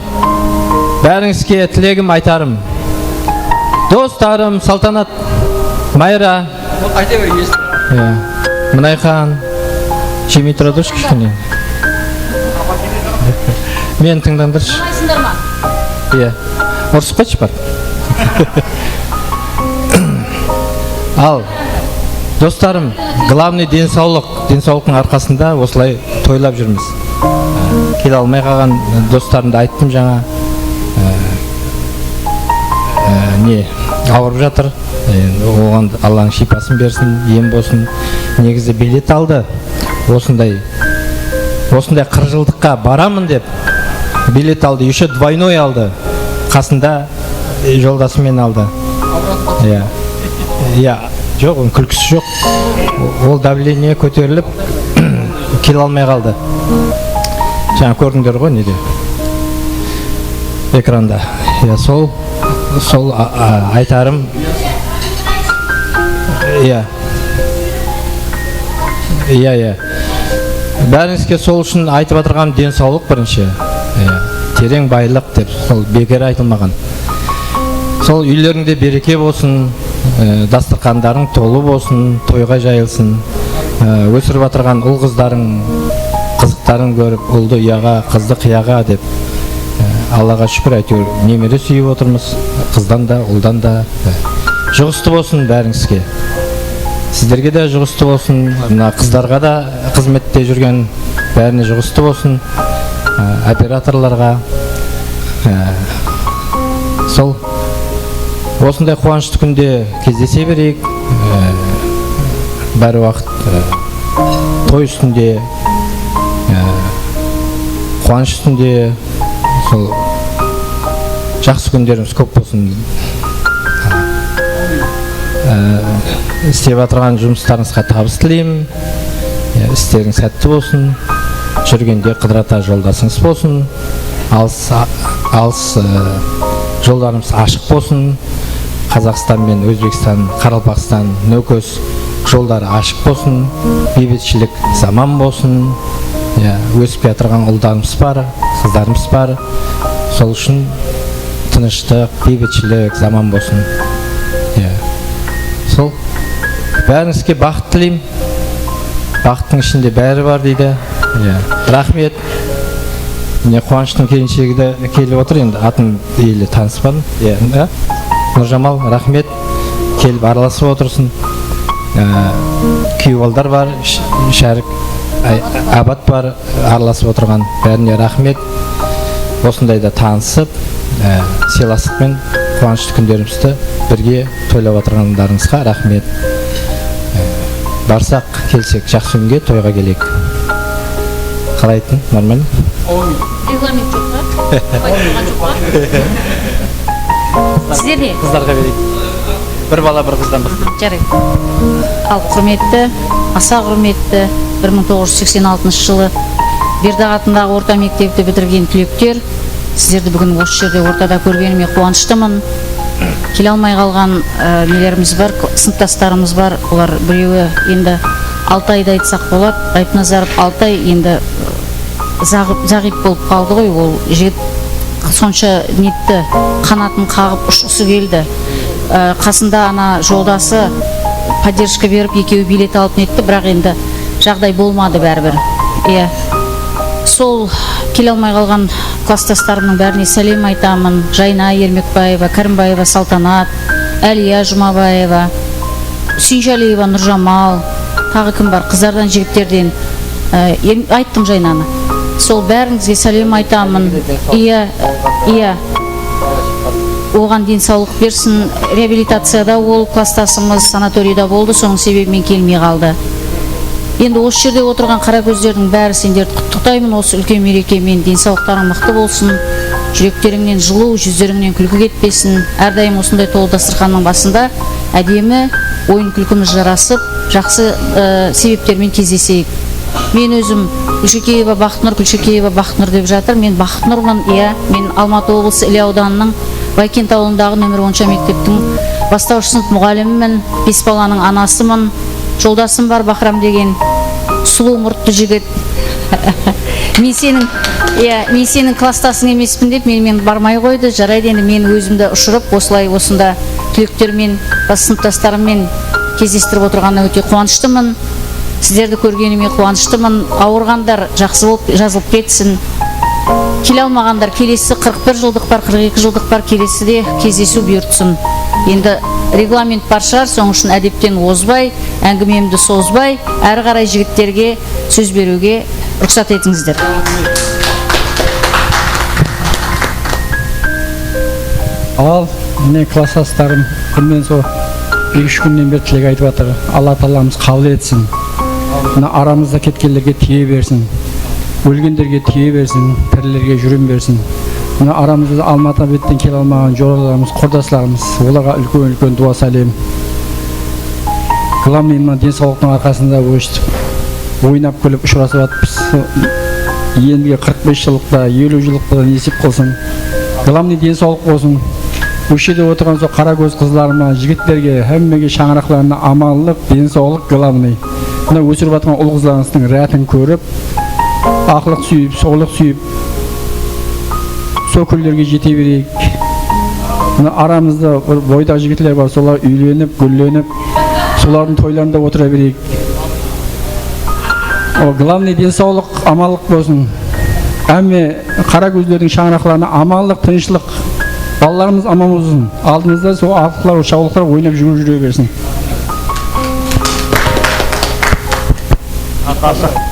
bárińizge tilegim aytarım. Dostlarım, Saltanat, Mayra. Ayta ber, esitip. Iya. Mınayxan, jemey tura turshı kishkene. Meni tıńdańdırshı. Mınaysındır ma? Iya. Urısıp qaytshı bar. Al, dostlarım, glavnıy densawlıq. Densawlıqtıń arqasında osılay toylap júrmiz. Kele almay qalǵan dostlarımdı ayttım jańa. Ee, e, ne, awırıp jatır. Ee, oǵan Allanıń shıypasın bersin, em bolsın. Negizi bilet aldı. Osınday, osınday qırq jıldıqqa baramın dep bilet aldı, ещё двойной aldı. Qasında, e, joldası menen aldı. Iya. Iya. Joq, onıń kúlkisi joq. O-, ol davlenie kóterilip, kele almay qaldı. Jańa kórdińler ǵoy nede. Ekranda. Iya, sol, sol, a, a, aytarım. Iya. Iya, iya. Bárińizge sol ushın aytıp atırǵanım densawlıq birinshi. Iya. Tereń baylıq dep sol beker aytılmaǵan. Sol úylerińde bereke bolsın, e, dastırxandarıń tolı bolsın, toyǵa jayılsın. E, ósirip atırǵan ul-qızdarıń qızıqtarıń kórip, uldı uyaǵa, qızdı qıyaǵa dep, e, Allaǵa shúkir, áytewir, nemere súyip otırmız, qızdan da, uldan da. E, juǵıstı bolsın bárińizge. Sizlerge de juǵıstı bolsın, mına qızlarǵa da xızmette júrgen bárine juǵıstı bolsın, e, operatorlarǵa, e, sol osınday quwanıshlı kúnde кездесе bereyik, e, bári waqıt, e, toy ústinde, e, quwanısh ústinde, sol jaqsı kúnlerimiz kóp bolsın. E, islep atırǵan jumıslarıńızǵa tabıs tileymen. E, isterińiz sátti bolsın. Júrgende qıdırata joldasıńız bolsın. Alıs, a-, alıs, e, jollarımız ashıq bolsın. Qazaqstan menen Ózbekstan, Qaraqalpaqstan, Nókis jolları ashıq bolsın. Biybitshilik zaman bolsın. Ya, ósip kiyatırǵan ullarımız bar, qızlarımız bar. Sol ushın tınıshlıq, biybitshilik zaman bolsın. Ya. Bárińizge baxıt tileymen. Baxıttıń ishinde bári bar deydi. Iya. Raxmet. Mine, Quwanıshtıń kelinshegi de kelip otır endi. Atın ele tanıspadım. Iya, a? Nurjamal, raxmet. Kelip aralasıp otırsın. Á, kúyew ballar bar, Sh-, Shárik, ay, Abat bar. Aralasıp otırǵan bárine raxmet. Osındayda tanısıp, e, sıylaslıqpen quwanıshlı kúnlerimizdi birge toylap atırǵanlarıńızǵa raxmet. E, barsaq, kelsek, jaqsı kúnge, toyǵa keleyik. Qalay ayttım? Нормально? Reglament joq pa? Aytılǵan joq pa? Sizler ne? Qızlarǵa bereyik. Bir bala, bir qızdan bir. Jaraydı. Al, húrmetli, asa húrmetli, bir mıń toǵız júz seksen altınshı jılı Berdaq atındaǵı orta mektepti bitirgen túlekler, sizlerdi búgin usı jerde ortada kórgenime quwanıshtıman. Kele almay qalǵan, e, nelerimiz bar, sınıptaslarımız bar. Olar birewi endi Altaydı aytsaq boladı, Ayıpnazarov Altay endi, e, zaǵıp, zaǵıyp bolıp qaldı ǵoy, ol jigit sonsha netti, qanatın qaǵıp ushqısı keldi. Á, qasında ana joldası поддержка berip, ekewi bilet alıp netti, biraq endi jaǵday bolmadı báribir. Iya. Sol kele almay qalǵan klasstaslarımnıń bárine sálem aytamın. Jayna Ermekbaeva, Kárimbaeva Saltanat, Áliya Jumabaeva, Úseyinjaliyeva Nurjamal, taǵı kim bar? Qızlardan, jigitlerden, e, em-, ayttım Jaynanı. Sol bárińizge sálem aytamın. Iya, iya. Oǵan densawlıq bersin. Reabilitaciyada ol klasstasımız sanatoriyda boldı, sonıń sebebi menen kelmey qaldı. Endi usı jerde otırǵan qara kózlerdiń bári senlerdi qutlıqtayman usı úlken mereke menen. Densawlıqtarıń mıqtı bolsın, júrekterińnen jılıw, júzlerińnen kúlki ketpesin. Árdayım usınday tolı dastırxannıń basında ádemi oyın-kúlkimiz jarasıp, jaqsı, ı, sebepler menen кездесейik. Men ózim Gúlshekeeva Baxtınur, Gúlshekeeva Baxtınur dep jatır. Men Baxtınurman, iya. Men Almatı oblısı Ili awdanınıń Baykent awılındaǵı nomer onsha mekteptiń baslawısh sınıp muǵallimimen, bes balanıń anasıman. Joldasım bar, Bahram degen, sulıw murtlı jigit. Men seniń, iya, men seniń klasstasıń emespin dep, meni, meni barmay qoydı. Jaraydı, endi men ózimdi ushırıp, osılay, osında túlektermen, bas-, sınıptaslarımmen кездестірip otırǵanına óte quwanıshtıman. Sizlerdi kórgenime quwanıshtıman. Awırǵanlar jaqsı bolıp, jazılıp ketsin. Kele almaǵanlar, kelesi qırq bir jıldıq bar, qırq eki jıldıq bar, keleside кездесу buyırtsın. Endi reglament bar shıǵar, sonıń ushın ádepten ozbay, áńgimemdi sozbay, ári qaray jigitlerge sóz beriwge ruxsat etińizler. Al, mine, klasstaslarım, kúnnen sol eki-úsh kúnnen beri tilek aytıp atır. Alla taalamız qabıl etsin. Mına aramızda ketkenlerge tiye bersin. Ólgenlerge tiye bersin, tirilerge júrem bersin. Mına aramızda Almatı betten kele almaǵan joralarımız, qurdaslarımız, olarǵa úlken-úlken duwa sálem. Главный mına densawlıqtıń arqasında óstip, oynap-kúlip ushırasıp atırmız. Endigi qırq bes jıllıqta, eliw jıllıqta da nesip qılsın. Главный densawlıq bolsın. Usı jerde otırǵan sol qara kóz qızlarıma, jigitlerge, hámmege shańaraqlarına amanlıq, densawlıq, главный. Mına ósirip atırǵan ul-qızlarımızdıń rátin kórip, aqlıq súyip, sawlıq súyip, sol kúnlerge jete bereyik. Mına aramızda bir boydaq jigitler bar, solar úylenip, gúllenip, solardıń toylarında otıra bereyik. O, главный densawlıq, amanlıq bolsın. Hámme qara kózlerdiń shańaraqlarına amanlıq, tınıshlıq. Balalarımız aman bolsın. Aldımızda sol aqlıqlar, shawlıqlar oynap júrip júre bersin.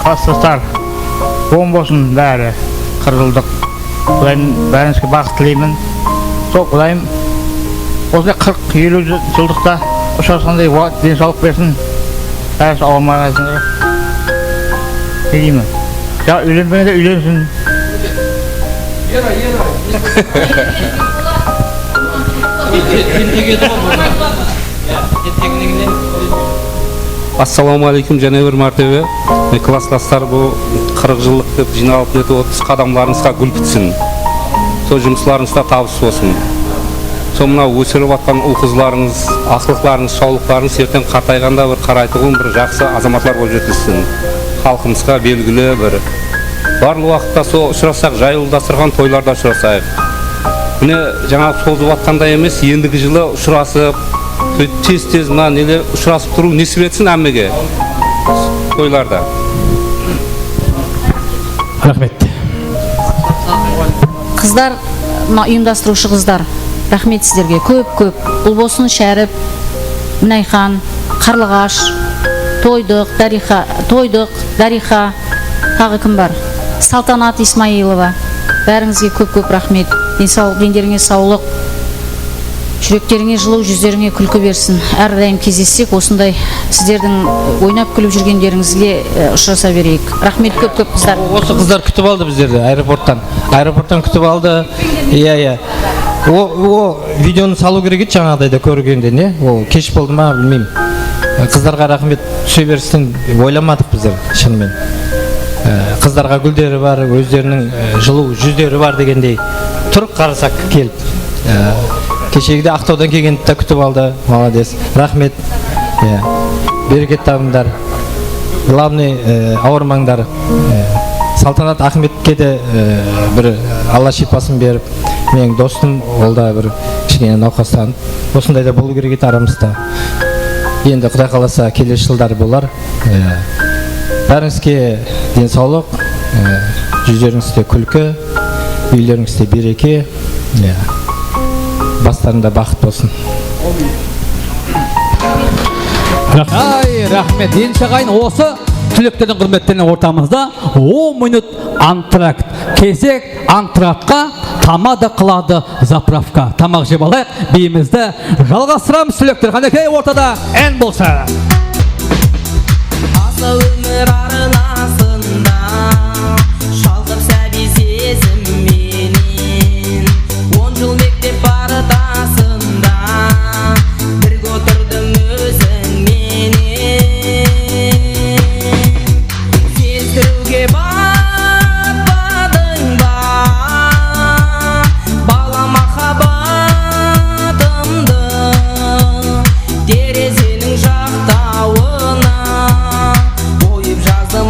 Klasstaslar, oń bolsın bári, qırq jıldıq. Qudayım bárińizge baxıt tileymen. Sol Qudayım osınday qırq, eliw jıl-, jıldıqta ushırasqanday wa-, densawlıq bersin. Bárisi awa almay qalsınlar. Ne deymen? Ya úylenbegen de úylensin. Assalawma áleykum, jáne bir mártebe. Mine, klasstaslar, bul qırq jıllıq dep jıynalıp netip otırmız, qadamlarıńızǵa gúl pitsin. Sol jumıslarıńızda tabıs bolsın. Sol mına ósirip atqan ul-qızlarıńız, aqlıqlarıńız, shawlıqlarıńız erteń qartayǵanda bir qaraytuǵın bir jaqsı azamatlar bolıp jetilsin. Xalqımızǵa belgili bir Barlıq waqıtta sol ushırassaq, jayıwlı dasturxan, toylarda ushırasayıq. Mine, jańa sozıp atqanday emes, endigi jılı ushırasıp, Bir tez-tez mına neler ushırasıp turıw nesip etsin hámmege toylarda. Raxmet. Qızlar, mına uyımdastırıwshı qızlar, raxmet sizlerge kóp-kóp. Ulbosın Shárip, Minayxan, Qarlıǵash, Toydıq, Dariyxa, Toydıq, Dariyxa, taǵı kim bar? Saltanat Ismailova. Bárińizge kóp-kóp raxmet. Densawlıq, denlerińe sawlıq. Júrekterińe jılıw, júzlerińe kúlki bersin. Hár dayım gezlessek, osınday sizlerdiń oynap-kúlip júrgenlerińizge, e, ushırasa bereyik. Raxmet kóp-kóp, qızlar. Osı qızlar kútip aldı bizlerdi aeroporttan. Aeroporttan kútip aldı. Iya, iya. O, o videonı salıw kerek edi, jańaǵıday da kórgende, ne? O kesh boldı ma, bilmeymen. Qızlarǵa raxmet, túse bersin dep oylamadıq bizler, shınımen. E, qızlarǵa gúlleri bar, ózleriniń, e, jılıw júzleri bar degendey. Turıp qarasaq kelip. E, keshegide Aqtawdan kelgendi de kútip aldı. Malades. Raxmet. E, bereket tabıńdar. Главный, e, awırmańdar. E, Saltanat Axmetke de, e, bir Alla shıypasın berip, meniń dostım, ol da bir kishkene nawqaslanıp, osınday da bolıw kerek edi aramızda. Endi Quday qalasa, kelesi jılları bolar. E, bárińizge densawlıq, e, júzlerińizde kúlki, úylerińizde bereke, e, baslarında baxıt bolsın. Ay, raxmet. Enshe aǵayin, osı tileklerdiń húrmetlerine ortamızda on minut antrakt. Kesek antraktqa tamada qıladı zapravka. Tamaq jep alayıq, biyimizdi jalǵastıramız, tilekler. Qánekey, ortada en bolsa. Asıl ómir arnasında shalǵıp sábiy sezim menen, on jıl mektep partasında birge otırdım óziń menen. Sezdiriwge batpadıń ba, bala, mahabbatımdı? Terezeniń jaqtawına oyıp jazdım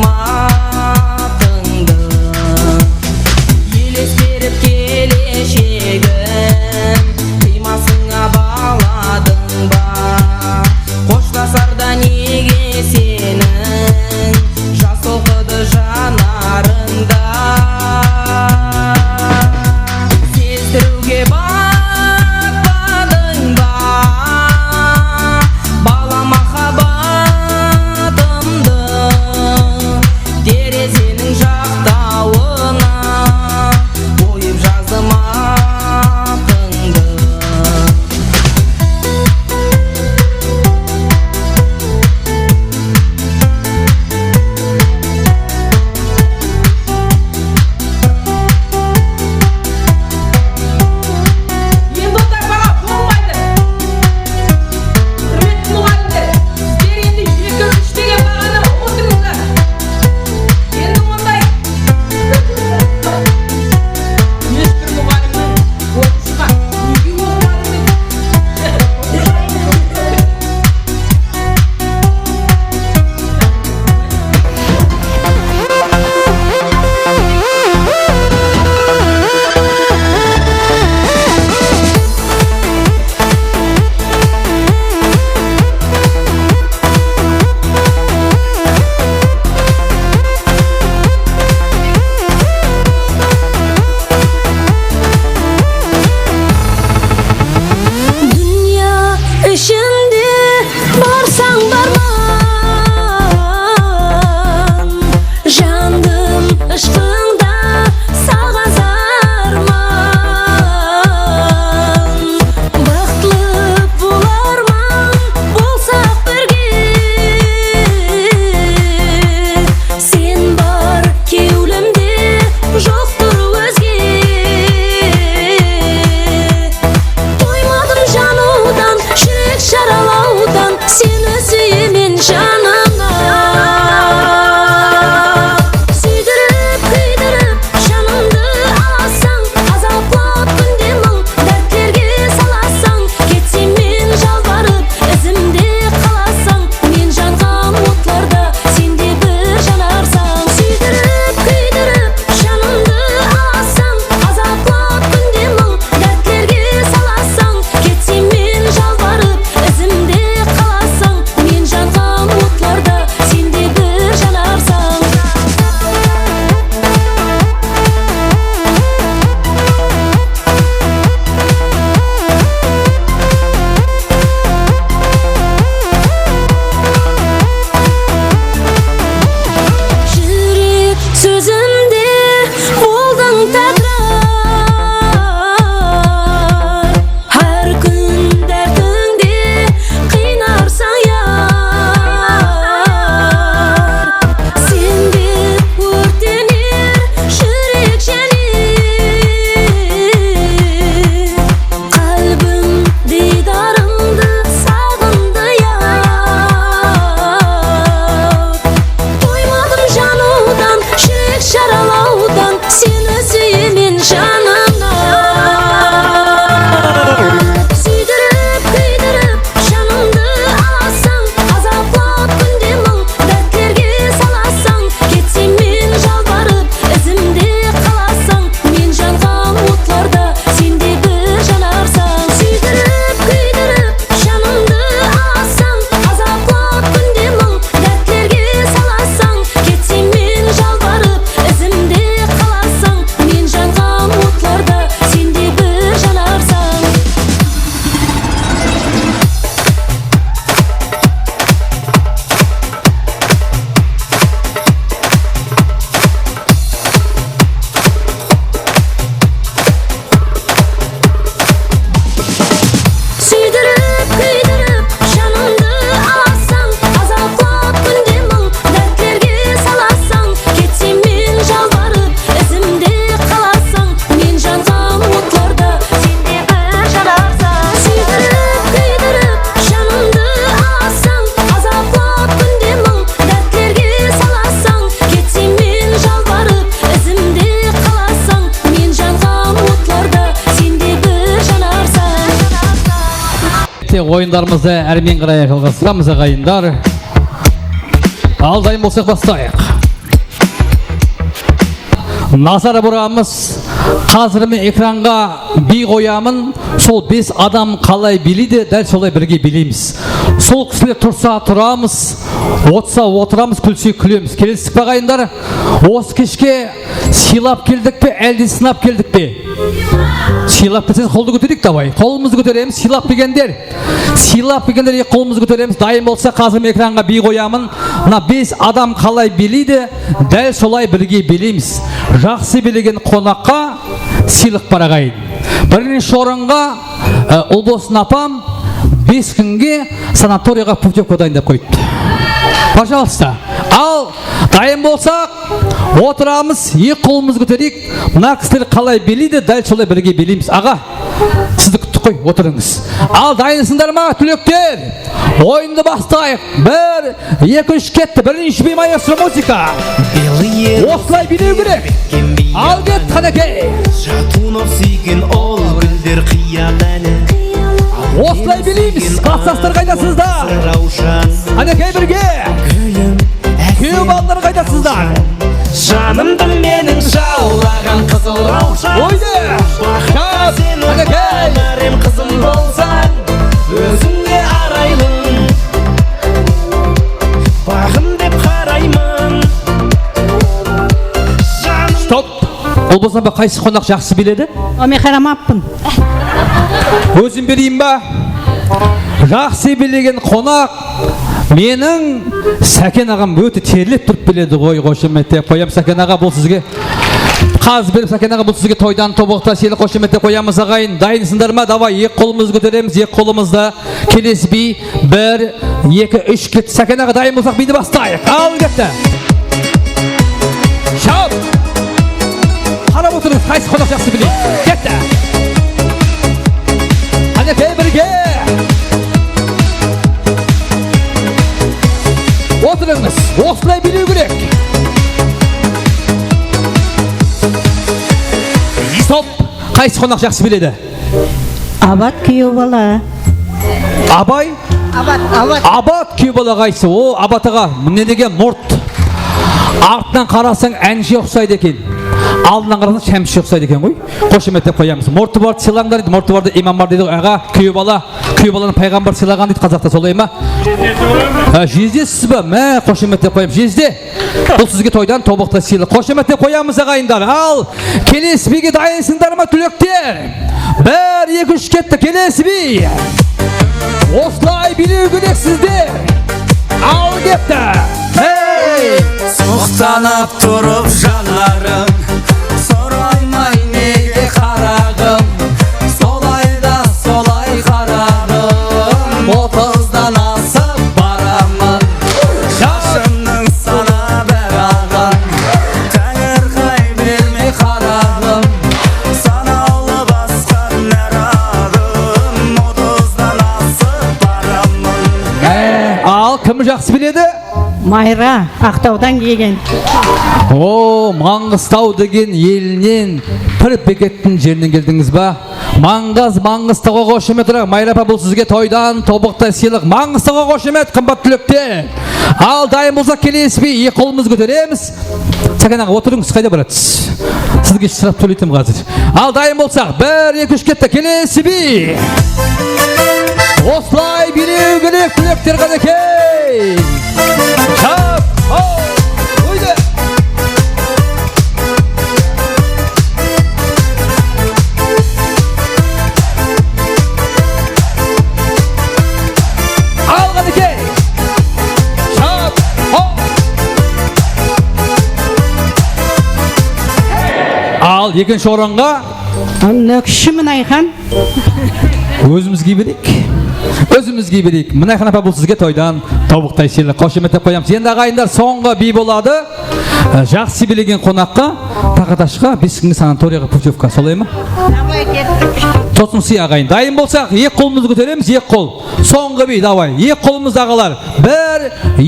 Oyınlarımızdı ármen qaray jalǵastıramız, aǵayinler. Al, dayın bolsaq, baslayıq. Nazar buramız. Házir men ekranǵa biy qoyamın. Sol bes adam qalay biyleydi, dál solay birge biyleymiz. Sol kisiler tursa turamız, otsa otıramız, kúlse kúlemiz. Kelestik pe, aǵayinler? Osı keshke sıylap keldik pe, álde sınap keldik pe? Sıylap kelseńiz, qoldı kótereyik, davay. Qolımızdı kóteremiz, sıylap kelgender. Sıylap kelgender, eki qolımızdı kóteremiz. Dayın bolsa, házir men ekranǵa biy qoyamın. Mına bes adam qalay biyleydi, dál solay birge biyleymiz. Jaqsı biylegen qonaqqa sıylıq bar, aǵayin. Birinshi orınǵa, e, Ulbosın apam bes kúnge sanatoriyǵa putyovka dayınlap qoyıptı. Пожалуйста. Al, dayın bolsaq, otıramız, eki qolımızdı kótereyik. Mına kisiler qalay biyleydi, dál solay birge biyleymiz. Aǵa, sizdi kúttik ǵoy, otırıńız. Al, dayınsıńlar ma, túlekler? Oyındı baslayıq. Bir, eki, úsh, ketti. Birinshi biy, maestro, muzıka. Osılay biylew kerek. Al, ket, qánekey. Jatunov súygen ol gúller qıyalanı. Osılay biyleymiz. Klaslaslar, qaydasızlar? Qánekey, birge. Kúyew balalar, qaydasızlar? Janımdı meniń jawlaǵan qızıl rawshan. Oyna! Shap! Qánekey! Qızım bolsań, ózińe araylım. Baǵım dep qarayman. Janım. Stop! Ulbosın apa, qaysı qonaq jaqsı biyledi? A, men qaramappan. Ózim bileyin ba? Jaqsı biylegen qonaq meniń Sáken aǵam óte terlep turıp biyledi ǵoy, qoshemetlep qoyamız Sáken aǵa, bul sizge. Qarız berip Sáken aǵa, bul sizge toydan tobıqta sıylıq, qoshemetlep qoyamız aǵayin. Dayınsıńlar ma? Davay, eki qolımızdı kóteremiz, eki qolımızdı. Kelesi biy, bir, eki, úsh, ketti. Sáken aǵa, dayın bolsaq, biydi baslayıq. Al, ketti. Shap! Qarap otırıńız, qaysı qonaq jaqsı biyleydi. Ketti. Qánekey, birge. Otırıńız. Osılay biyley kerek. Stop. Qaysı qonaq jaqsı biyledi? Abat kúyew bala. Abay? Abat, Abat. Abat kúyew bala qaysı? O, Abat aǵa, mine degen murt. Artınan qarasań, ánshe uqsaydı eken. Aldınan qarasań, shámshi uqsaydı eken ǵoy. Qoshemetlep qoyamız. Murtı bardı sıylańlar deydi, murtı bardı iman bar deydi. Aǵa, kúyew bala, kúyew balanı payǵambar sıylaǵan deydi qazaqta, solay ma? Há, jezdesiz ba? Má, qoshemetlep qoyamız. Jezde. Bul sizge toydan tobıqta sıylıq. Qoshemetlep qoyamız, aǵayinler. Al, kelesi biyge dayınsıńlar ma, túlekler? Bir, eki, úsh, ketti, kelesi biy. Osılay biyley kerek sizde. Al, ketti. Hey! Suqtanıp turıp janarım, soralmay nege qaraǵım? Solay da solay qaraǵım, otızdan asıp baraman. Jasımnıń sanap hár aǵan, táńirqay bermey qaraǵım. Sanawlı basqan hár adım, otızdan asıp baraman. Al, kim jaqsı biledi? Mayra, Aqtawdan kelgen. O, Mańǵıstaw degen elinen bir bekettiń jerinen keldińiz ba? Mańǵız, Mańǵıstawǵa xoshamet uraq. Mayra apa, bul sizge toydan tobıqtay sıylıq. Mańǵıstawǵa xoshamet, qımbat túlekte. Al, dayın bolsaq, kelesi biy, eki qolımızdı kóteremiz. Sáken aǵa, otırıńız, qayda baratırsız? Sizge shırap tóleytim házir. Al, dayın bolsaq, bir, eki, úsh, ketti, kelesi biy. Osılay bilew kerek, túlekler, qánekey. Shap, haw, óyde. Al, qánekey. Shap, haw. Al, ekinshi orınǵa. Nökshi Mınayxan. Ózimizge bereyik. Ózimizge bereyik. Mınayxan apa, bul sizge toydan tobıqtay sıylıq. Xoshametlep qoyamız. Endi, aǵayinler, sońǵı biy boladı. Á, jaqsı biylegen qonaqqa Taqatashqa, Beskimge sanatoriyaǵa putyovka, solay ma? Davay, kettik. Totsın sıy, aǵayin. Dayın bolsaq, eki qolımızdı kóteremiz, eki qol. Sońǵı biy, davay. Eki qolımızdı, aǵalar. Bir,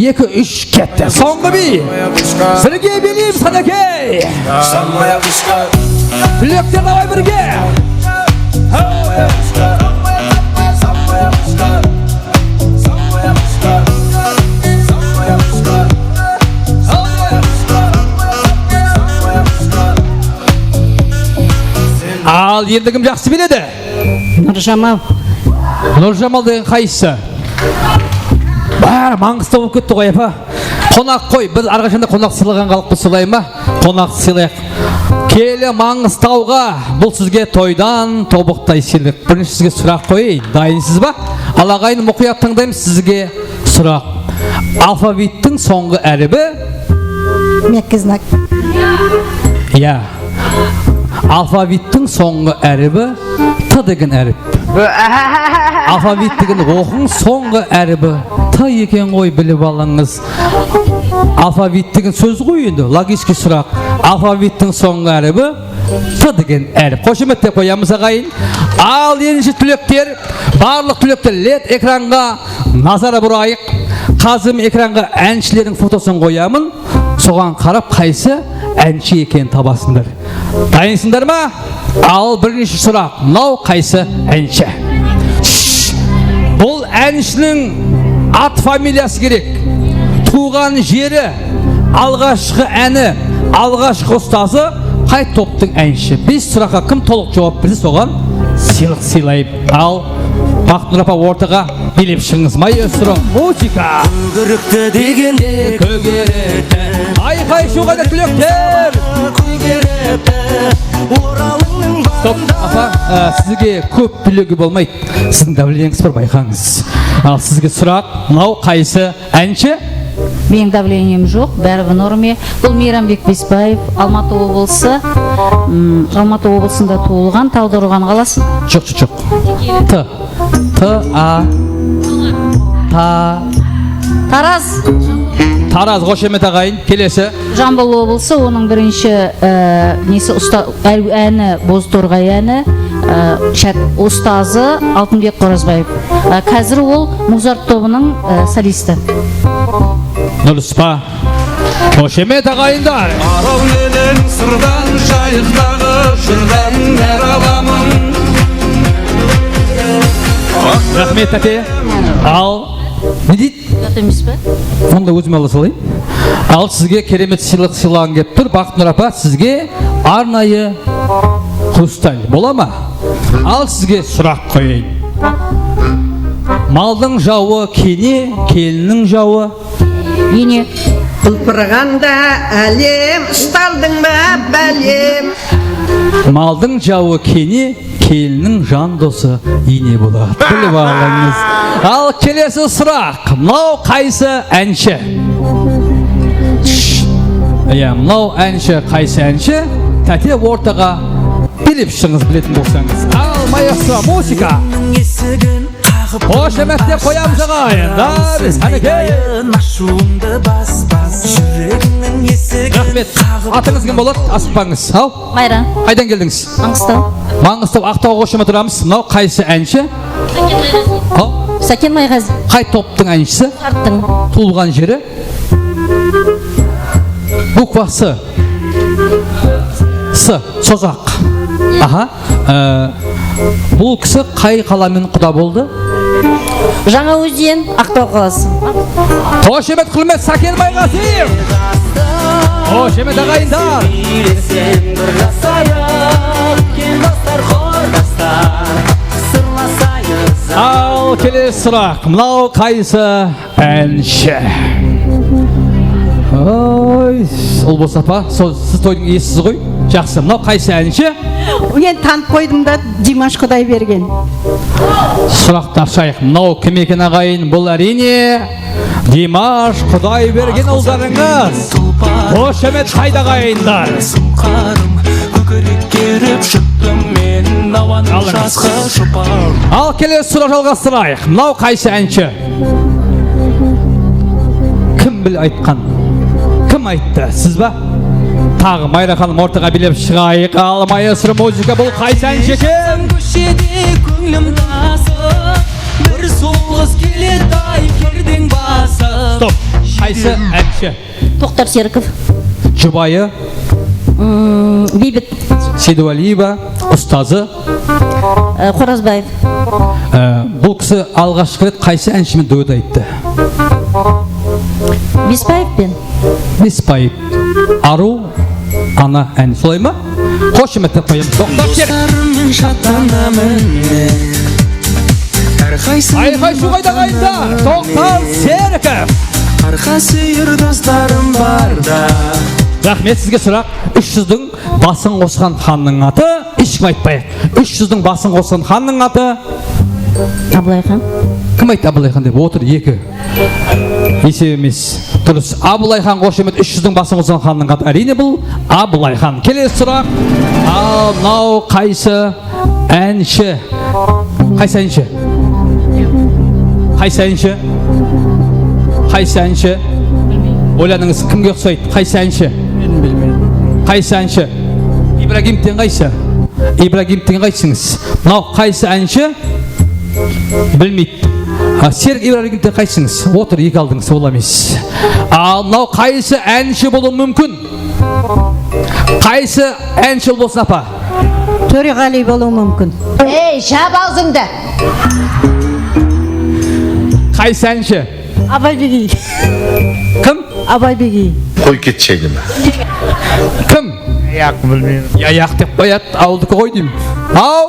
eki, úsh, ketti. Sońǵı biy. Birge biyleymiz, qánekey. Túlekler, davay, birge. Endi kim jaqsı biledi? Nurjamal. Nurjamal degen qaysısı? Bári Mańǵıstaw bolıp ketti ǵoy, apa. Qonaq qoy, biz arqashanda qonaq sıylaǵan xalıqpız, solay ma? Qonaq sıylayıq. Kele Mańǵıstawǵa, bul sizge toydan tobıqtay sıylıq. Birinshi sizge suraq qoyayın, dayınsız ba? Al, aǵayin, muqıyat tıńdaymız sizge. Suraq. Alfavittiń sońǵı áribi? Mekki znak. Iya. Alfavittiń sońǵı áribi T degen árip. Alfavit degen oqıń sońǵı áribi T eken ǵoy, bilip alıńız. Alfavit degen sóz ǵoy endi, logichkiy suraq. Alfavittiń sońǵı áribi T degen árip. Xoshamet dep qoyamız, aǵayin. Al, endi tilekler, barlıq tilekler led ekranǵa nazar burayıq. Házir ekranǵa ánshilerdiń fotosın qoyamın. Soǵan qarap qaysı ánshi ekenin tabasınlar. Dayınsınlar ma? Al, birinshi suraq. Mınaw qaysı ánshi? Shh! Bul ánshiniń at familiyası kerek. Tuwǵan jeri, alǵashqı áni, alǵashqı ustazı, qay toptıń ánshi? Bes suraqqa kim tolıq juwap berse, soǵan sıylıq sıylayıq. Al, Baxtınur apa ortaǵa bilep shıǵıńız. Maestro, muzıka. Kógerikti degende kógerikti. Ayqay shuw qayda, tilekler? Kógerikti. Oralıńnıń Stop, apa, e, sizge kóp bilewge bolmaydı. Siziń davleniyańız bar, bayqańız. Al, sizge suraq, mınaw qaysı Ánshi? Meniń davleniyem joq, báribir norme. Bul Meyranbek Besbaev, Almatı oblısı, ım, Almatı oblısında tuwılǵan, Taldıraǵan qalası. Joq, joq, joq. T. T, A. Ta. Taraz. Taraz, xoshamet aǵayin. Kelesi. Jambul oblısı, onıń birinshi, e, nesi, usta-, Áni, Boztorǵay áni, e, ustazı Altınbek Qorazbaev. E, házir ol Muzart tobınıń, e, solisti. Durıs pa? Xoshamet, aǵayinler! Araw menen sırdan, jayıqtaǵı jırdan nár alamın. Raxmet, táte. Al, ne deydi? Uyat emes pe? Onda ózime ala salayın. Al, sizge keremet sıylıq sıylaǵıń kelip tur. Baxtınur apa, sizge arnayı xrustal. Bola ma? Al, sizge suraq qoyayın. Maldıń jawı kene, kelinniń jawı? Ene. Pılpırǵanda álem, ustaldıń ba bálem? Maldıń jawı kene, kelinniń jan dosı ene boladı. Bilip alıńız. Al, kelesi suraq. Mınaw qaysı ánshi? Shh. Iya, mınaw ánshi qaysı ánshi? Táte ortaǵa bilip shıǵıńız, biletin bolsańız. Al, maestro, muzıka. Xosh, hámmege qoyamız, aǵayinler. Hámmege. Raxmet. Atıńız kim boladı? Asıqpańız. Al. Mayra. Qaydan keldińiz? Mańǵıstaw. Mańǵıstaw, Aqtawǵa xoshamet aytamız. Mınaw qaysı ánshi? Al. Sáken Mayǵazi. Qay toptıń ánshisi? Qarttıń. Tuwılǵan jeri? Bukva S. S, sozaq. Aha. Ee, bul kisi qay qala menen quda boldı? Jańaózen, Aqtaw qalası. Xoshamet, húrmet, Sáken Mayǵaziyev. Xoshamet, aǵayinler. Al, kelesi suraq. Mınaw qaysı Ánshi. Oy, Ulbos apa, sol, siz toydıń iyesisiz ǵoy. Jaqsı, mınaw qaysı ánshi? Men tanıp qoydım da, Dimash Qudaybergen. Suraqtı ashayıq. Mınaw kim eken, aǵayin? Bul, áriyne, Dimash Qudaybergen, uldarıńız. Xoshamet qayda, aǵayinler? Al, kelesi suraq jalǵastırayıq. Mınaw qaysı ánshi? Kim bil aytqan? Kim ayttı? Siz ba? Taǵı Mayra xanım ortaǵa biylep shıǵayıq. Al, maestro muzıka, bul qaysı ánshi eken? Kóshede kóńlim tasıp, bir sol qız keledi, ay, kerdeńbasıp. Stop. Qaysı ánshi? Toqtar Serikov. Jubayı? Mm, Biybit. Seyduwalieva, ustazı? E, Qorazbaev. E, bul kisi alǵashqı ret qaysı ánshi menen duet ayttı? Besbaev penen. Besbaev. Arıw ana áni, solay ma? Xoshamet dep qoyamız. Toqtar Serikov. Dostlarım men shattanaman men. Ayqay shuv qayda aqayınlar? Toqtar Serikov. Arqa súyer dostlarım barda. Raxmet sizge. Suraq: úsh júzdiń basın qosqan xannıń atı, hesh kim aytpayıq. Úsh júzdiń basın qosqan xannıń atı. Abılay xan. Kim ayttı Abılay xan dep? Otır, eki. Esep emes. Durıs. Abılay xan, xoshamet. Úsh júzdiń basın qosqan xannıń atı, áriyne, bul Abılay xan. Kelesi suraq. Al, mınaw qaysı? Anshi. Qaysı anshi? Qaysı anshi? Qaysı anshi? Oylanıńız, kimge uqsaydı? Qaysı anshi? Men bilmeymen. Qaysı anshi? Ibragimovtıń qaysı? Ibragimovtıń qaysıńız? Mınaw qaysı anshi? Bilmeydi. A, Serik Ibragimovtıń qaysıńız? Otır, eki aldıńız, ola emes. Al, mınaw qaysı anshi bolıwı múmkin? Qaysı anshi bolsın, apa? Tóreǵaliy bolıwı múmkin. Ey, jap awzıńdı! Qaysı anshi? Abaybegey. Kim? Abaybegey. Qoy ketshaydı ma? Kim? Yayaq, bilmeymen. Yayaq dep qoyadı, awıldiki ǵoy deymen. Aw!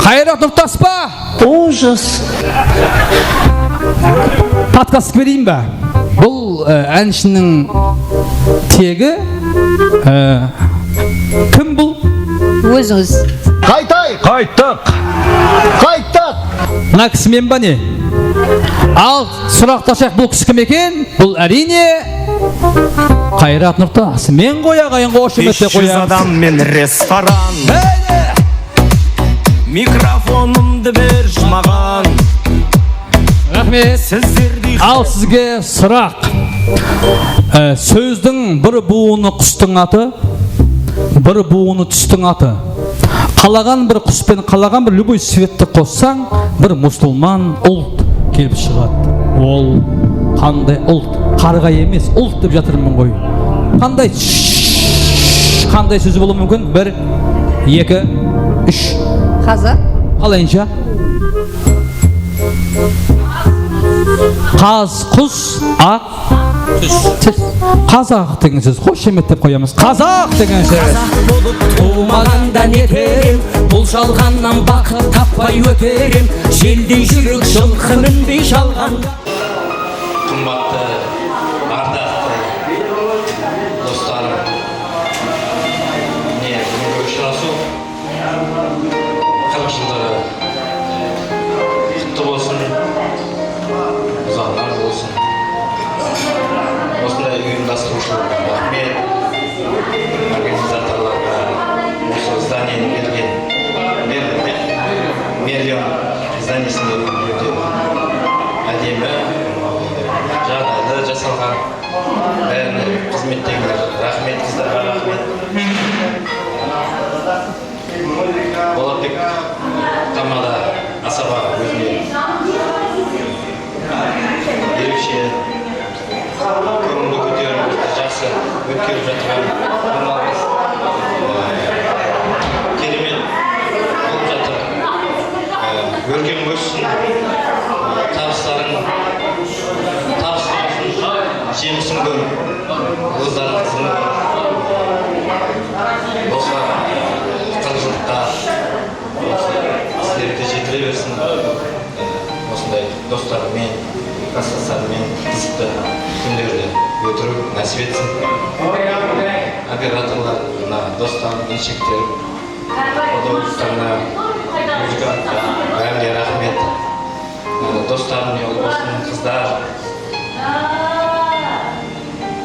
Qayrat Nurtaspa! Ужас! Podkazka bereyin ba? Bul, e, anshiniń tegi, e, kim bul? Ózińiz. Qaytayıq! Qayttıq! Qayttıq! Mına kisi men ba ne? Al, suraqtı ashayıq, bul kisi kim eken? Bul, áriyne, Qayrat Nurtas. Men ǵoy, aǵayin, xoshamet dep qoyamız. Bes júz adam men restoran. Háyde! Mikrofonımdı ber maǵan. Raxmet. Sizlerdey... Al, sizge suraq. Á, sózdiń bir buwını qustıń atı, bir buwını tústiń atı. Qalaǵan bir qus penen qalaǵan bir любой svetti qossań, bir musılman ult kelip shıǵadı. Ol qanday ult? Qarǵa emes, ult dep jatırman ǵoy. Qanday, qanday sóz bolıwı múmkin? Bir, eki, úsh. Qazı. Qalayınsha? Qaz, qus, aq. Tús. Tús. Qazaq degen sóz. Xoshamet dep qoyamız. Qazaq degen sóz. Qazaq bolıp tuwmaǵanda neter em? Bul jalǵannan baxıt tappay óter em. Jeldey júrek jılqı minbey jalǵan. Qımbattı, ardaqtı doslarım. Mine, búgingi ushırasıw qırq jıllıǵı qutlı bolsın, uzaqlar bolsın. Osınday uyımlastırıwshılarǵa raxmet, organizatorlarǵa, usı zdaniyeni bergen, bergen, Mergen zdaniyesinde óte ádemi jaǵdayda jasalǵan. Bárine xızmettegiler, raxmet, qızlarǵa raxmet. Bolatbek tamada asaba ózine erikше kóńildi kóterip, jaqsı ótkerip jatırǵan bir alǵıs. Keremet bolıp jatır. Ee, órkem óssin. Tabıslarıń, tabıs bolsın, jemisiń kór, qızlarıń, qızıń kór. Doslar, qırq jıllıqqa usı islerdi jetire bersin. Ee, osınday dostlar menen, klasdaslar menen qızıqtı kúnlerdi ótiriw násip etsin. Operatorlar, mına dostlarım, inshekterim, xudovistlerine, muzıkanttı, bárine raxmet. Ee, dostlarım, ne bolsın, qızlar.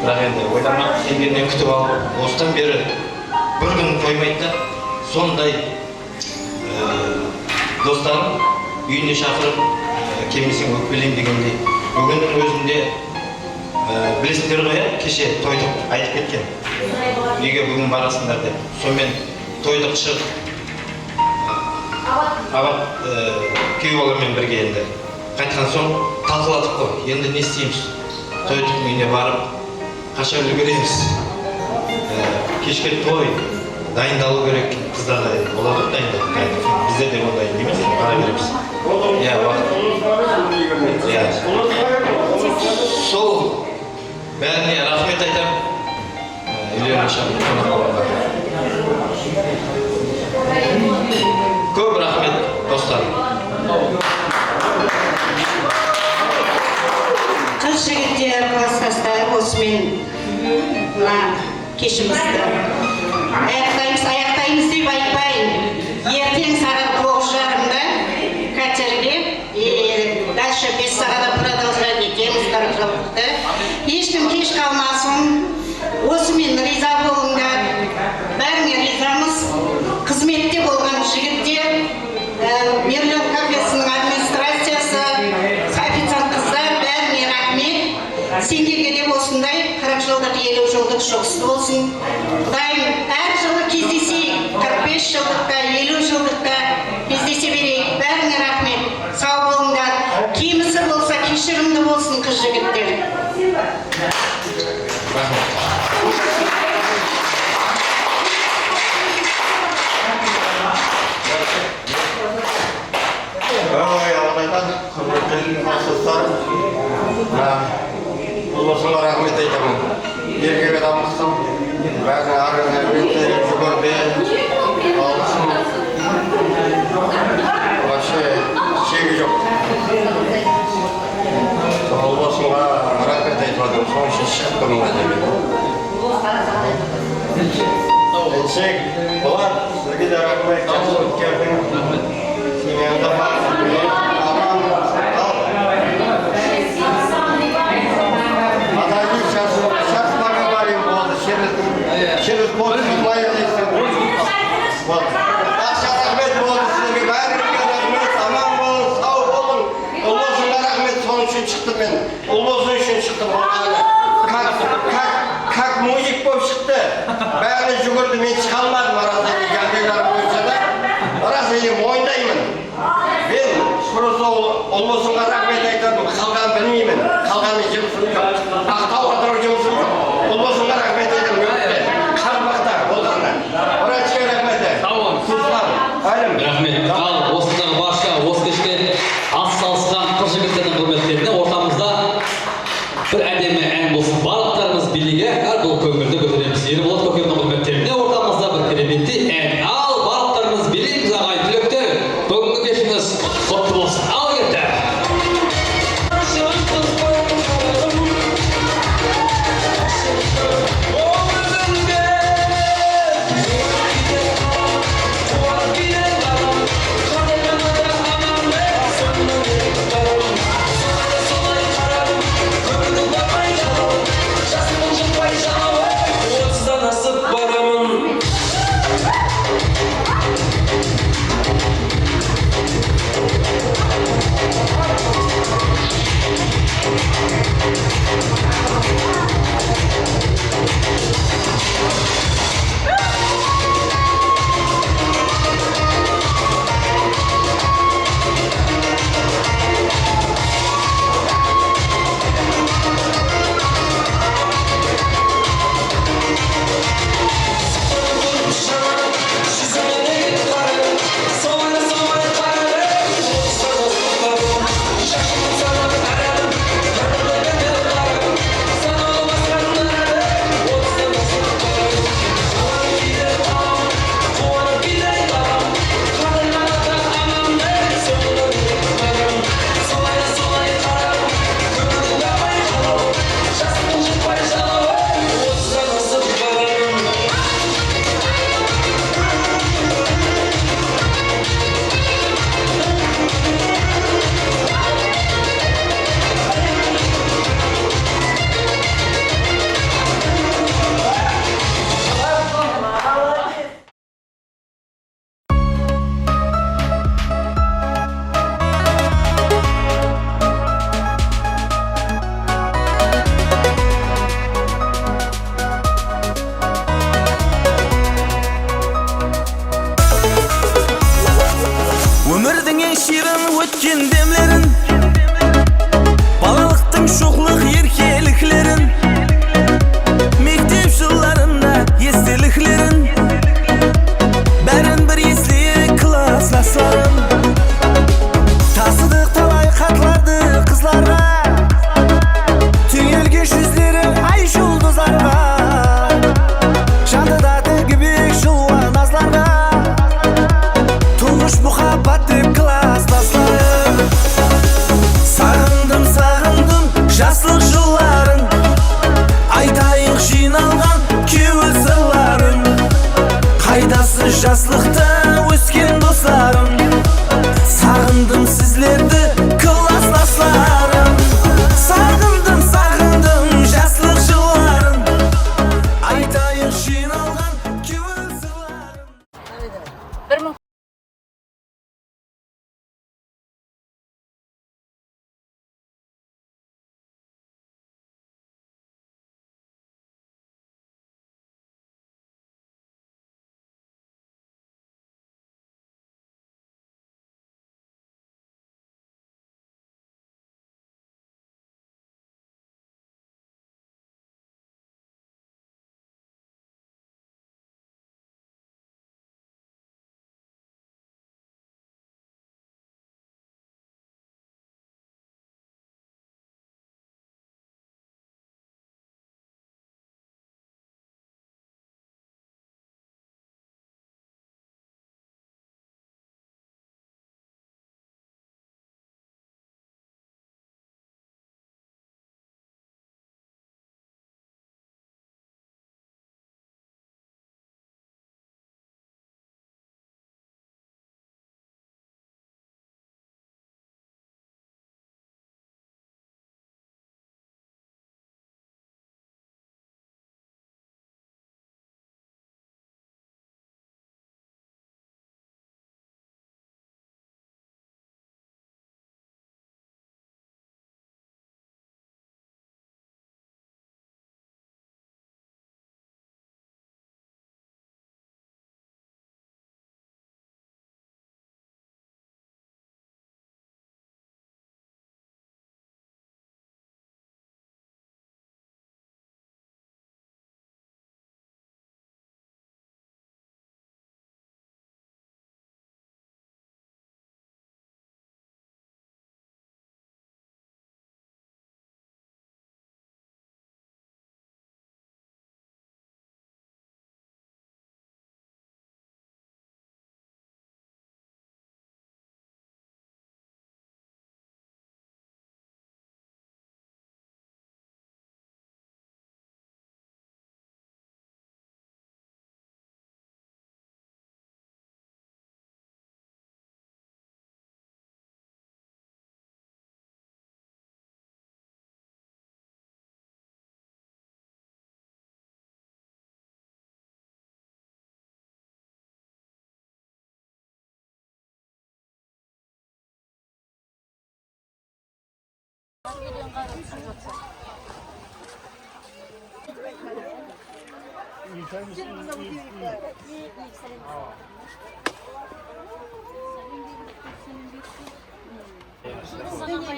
Biraq endi oylamaq kelgennen kútip alıp, osıdan beri bir kún qoymaydı da, sonday, ee, dostlarım úyine shaqırıp, ee, kelmeseń ókpeleymen degendey. Búginniń ózinde, ee, bilesińler ǵoy, ya, keshe toydı aytıp ketken. Úyge búgin barasıńlar dep. Sonımen toydı shıǵıp, Abat, e, kúyew bala menen birge endi qaytqan soń talqıladıq ǵoy, endi ne isteymiz? Toydıqtıń úyine barıp, qashan úlgeremiz? E, keshke toy, dayındalıw kerek, qızlar da endi, olar da dayındalıp, bizler de onday emes, bara beremiz. Iya, waqıt. Iya. Sol Bárine raxmet aytam. Úylerine shaqırıp qonaq bolǵanlarǵa. Kóp raxmet, doslar. Qız jigitler, klasdaslar, osımen mına keshimizdi ayaqtaymız, ayaqtaymız dep aytpayın. Erteń saat toǵız jarımda katerge, e, dálshe bes saatqa продолжать etemiz qırıq jıllıqtı. Hesh kim kesh qalmasın. Osımen rıza bolıńlar. Bárine rızamız. Xızmette bolǵan jigitler, e, Merlon kafesiniń administraciyası, oficiant qızlar, bárine raxmet. Senlerge de osınday qırıq jıldıq, eliw jıldıq juǵıslı bolsın. Qudayım, hár jılı кездесейik, qırıq bes jıldıqta, eliw jıldıqta кездесе bereyik. Bárine raxmet. Saw bolıńlar. Kemisi bolsa, keshirimli bolsın, qız jigitler. Oy, Allaydan, húrmetli klassdaslar. Há, Ulbosınǵa raxmet aytaman. Erkek adamsıń, bárin arı, júgirdi, alǵısım. Вообще, shegi joq. Sol Ulbosınǵa raxmet aytıp atırman, sonıń ushın shıǵıp turman. Ensek, Bulat, sizge de raxmet, jaqsı ótkerdiń. Semyańda bar, aman, al. Подожди, сейчас, сейчас поговорим, boldı, через, через полчаса. Boldı. Aqsha raxmet, boldı, sizlerge bárińizge raxmet, aman bolıń, saw bolıń. Ulbosınǵa raxmet, sonıń ushın shıqtım men. Ulbosın ushın shıqtım, bolǵanı. Как, как, как мужик bolıp shıqtı. Bári júgirdi, men shıǵa almadım, ıraz ele jaǵdaylar boyınsha da. Iraz ele moyındayman. Men просто Ulbosınǵa raxmet aytaman, qalǵanın bilmeymen. Qalǵanın jumısım joq. Aqtaw atırıw jumısım joq. Ulbosınǵa raxmet aytaman, Qaraqalpaqta bolǵanına. Vrachke raxmet. Saw bolıń. Ruslan, Alim. Raxmet. Al, osındaǵı barsa, oskishke at salısqan qız jigitlerdiń húrmetlerine ortamızda bir ádemli án bolsın. Barlıqlarımız bileyik, hár bir kóńildi kóteremiz. Erbolat Kókemniń húrmetlerine ortamızda bir keremetli án. Al, barlıqlarımız bileymiz, aǵayin, túlekler. Búgingi keshińiz qutlı bolsın. Al, kette.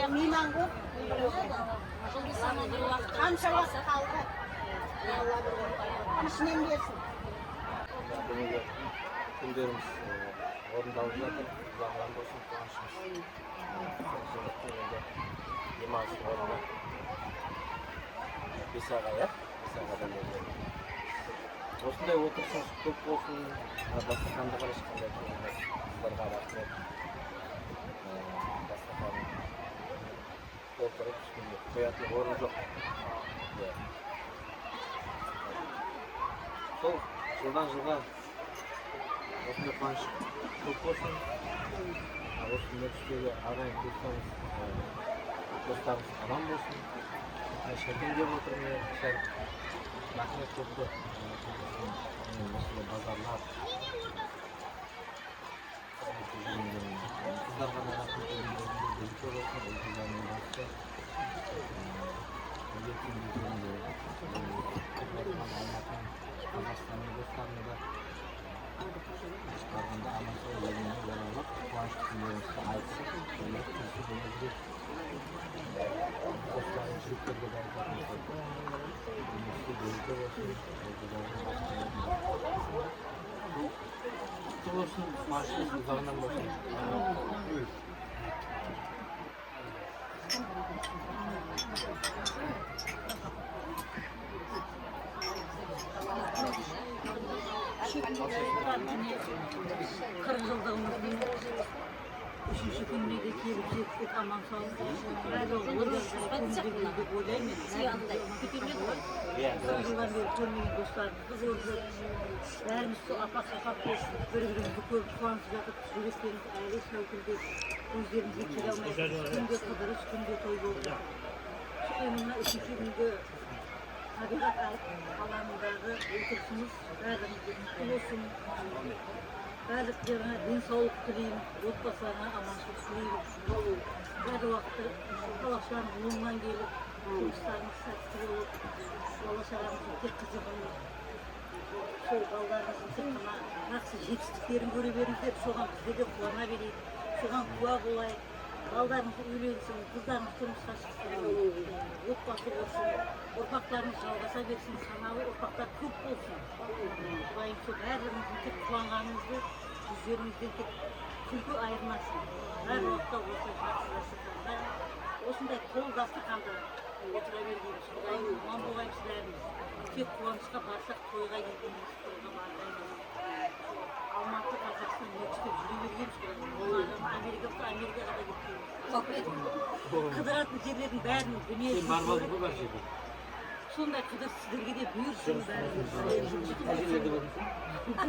Miyman kóp. Qansha waqıt qaldı? Ishinen bersin. Kúnlerimiz, e, orındalıp jatır. Quwanıshımız. Endi dem alıs ornı. Bes aǵa, ya? Bes aǵadan endi. Osınday otırısımız kóp bolsın. Dasturxandı qarash, qanday qızlarǵa raxmet. E, dasturxan toltırıp, ushınday qoyatın orın joq. Ya. Sol jıldan jılǵa Osınday quwanısh kóp bolsın. Usı Nókistegi aǵayin tuwıslarımız, e, dostlarımız aman bolsın. Shárken dep otır, mine, Shárken. Raxmet kóp kóp. Mine, osınday bazarlar. Qızlarǵa da raxmet, úylerinde úylerinde úyde bolsın, ul-qızlarınıń baxtı. Qazaqstannıń dostlarına da barǵanda aman-saw ellerine oralıp, quwanıshlı kúnlerimizdi aytısıp, birge kúlkili bola bereyik. Dostlardıń júreklerge báreket bolsın. Úmiri bereke bolsın. Qutlı bolsın, quwanıshlı bolsın, uzaǵınan bolsın. Qırıq jıldıǵımızdıń úshinshi kúnine de kelip jettik, aman-saw. Báribir oylarımız kúnimizge keldi dep oylayman. Qırıq jıldan beri kórmegen dostlarımızdı kórdik. Bárimiz sol apaq-sapaq bolıp, bir-birimizdi kórip quwanıp jatırmız. Júreklerimiz áyre sháwkildep, kózlerimizge kele almay atırmız. Kúnde qıdırıs, kúnde toy bolıp jatır. Sol endi mına úshinshi kúngi tábiyǵat al-, alanındaǵı otırısımız bárlerimizge qutlı bolsın. Bárliklerine densawlıq tileymiz, otbasılarına amanshılıq tileymiz. Bárli waqıtta bala-shaǵamız ońınan kelip, jumıslarımız sátli bolıp, bala-shaǵamızdıń tek qızıǵın, sol balalarımızdıń tek ǵana jaqsı jetisliklerin kóre berińiz dep, soǵan bizler de quwana bereyik, soǵan gúwa bolayıq. Balalarımız úylensin, qızlarımız turmısqa shıqsın, otbası bolsın, urpaqlarımız jalǵasa bersin, sanalı urpaqlar kóp bolsın. Qudayım sol bárligimizdiń tek quwanǵanımızdı júzlerimizden tek kúlki ayırmasın. Bár waqıtta osılay jaqsı jaqsı qızlar, osınday tol dasturxanda otıra bergeymiz. Qudayım aman bolayıq bárimiz. Tek quwanıshqa barsaq, toyǵa kelgenimiz toyǵa barǵaymız. Almatı, Qazaqstan, Nókiste júre bergeymiz. Qudayım Amerika bolsa, Amerikaǵa da ketkeymiz. Qıdıratın jerlerdiń bárin, dúniyasın. Sen barıp aldıń ǵoy bár jerge. Sonday qıdır sizlerge de buyırsın bárin. Qay jerde boldıń sen?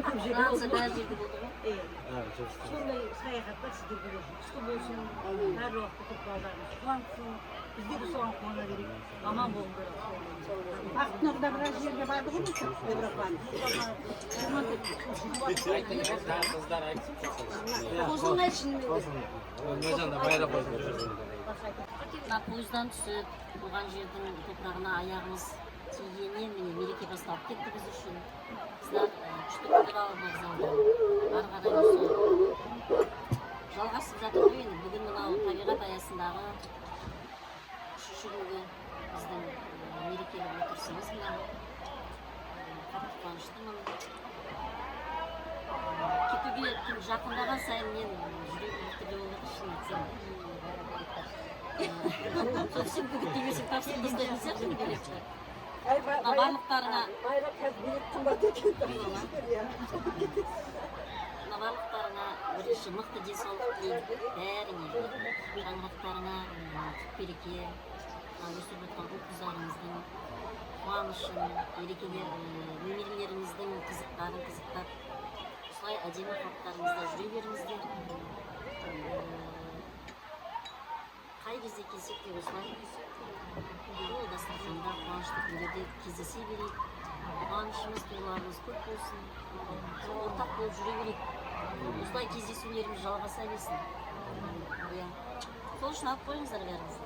Kóp jerde boldım. Francija bár jerde boldı ǵoy. Iya. Ha, jumısta. Sonday sayaxatlar sizlerge de jumıslı bolsın. Bárli waqıtta kóp balalarımız quwansın. Bizler de soǵan quwana bereyik. Aman bolıńlar. Aqnarda biraz jerge bardı ǵoy, Evropanıń. Qosılmay shınımen de. Mına poezddan túsip, tuwǵan jerdiń topıraǵına ayaǵımız tiygeninen, mine, mereke bastalıp ketti biz ushın. Qızlar, e, kúshli kútip aldı vokzaldı. Arı qaray usı jalǵasıp jatır ǵoy endi. Búgin mınaw tábiyǵat ayasındaǵı úshinshi kúngi bizdiń, e, merekelik otırısımız mınaw. E, qattı quwanıshlımın. Ketiwge kún jaqınlaǵan sayın men júregim bir túrli bolıp atır, shın aytsam. Sol ushın úmitlemesem, tapsırıp tastaytuǵın sıyaqlı edi biletler. Mına barlıqlarıńa. Bayram, házir bilet qımbat eken. Mına barlıqlarıńa birinshi mıqtı densawlıq tileymen. Bárińe. Shańaraqlarıńa, ım, túp bereke. Mına ósip atırǵan ul-qızlarımızdıń quwanıshın, berekeli, ı, nemerelerińizdiń qızıqların qızıqtap, usılay ádemi xalıqlarıńızda júre berińizler. I, Qay gezde kelsek te, osılay, ol dasturxanda quwanıshlı kúnlerde gezlese bereyik. Quwanıshımız, tuwılarımız kóp bolsın. Ortaq bolıp júre bereyik. Osılay gezlesiwlerimiz jalǵasa bersin. Iya. Sol ushın alıp qoyıńızlar bárińizdi.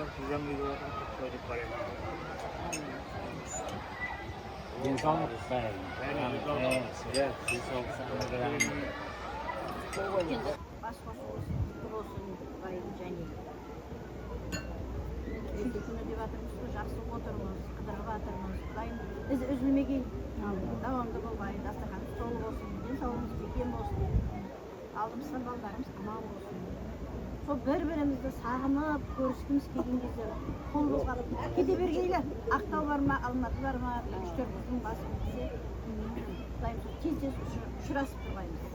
Sizden bir yola toy dep barayın. Densawlıq, bári. Bári densawlıq. Iya, densawlıq. Bas qosıw bolsın, qutlı bolsın, Ibrayım jáne. Úshinshi kúni dep atırmız ǵoy, jaqsı otırmız, qıdırıp atırmız. Ibrayım, iz úzilmegey, dawamlı bolǵay, dasturxanımız tolı bolsın, densawlıǵımız bekem bolsın. Aldımızdan balalarımız aman bolsın. Sol bir-birimizdi saǵınıp, kóriskimiz kelgen gezde qol buzǵan kete bergeyler. Aqtaw bar ma, Almatı bar ma, úsh-tórt qızdıń basın bilse, Qudayım, sol tez-tez ushı-, ushırasıp turǵaymız.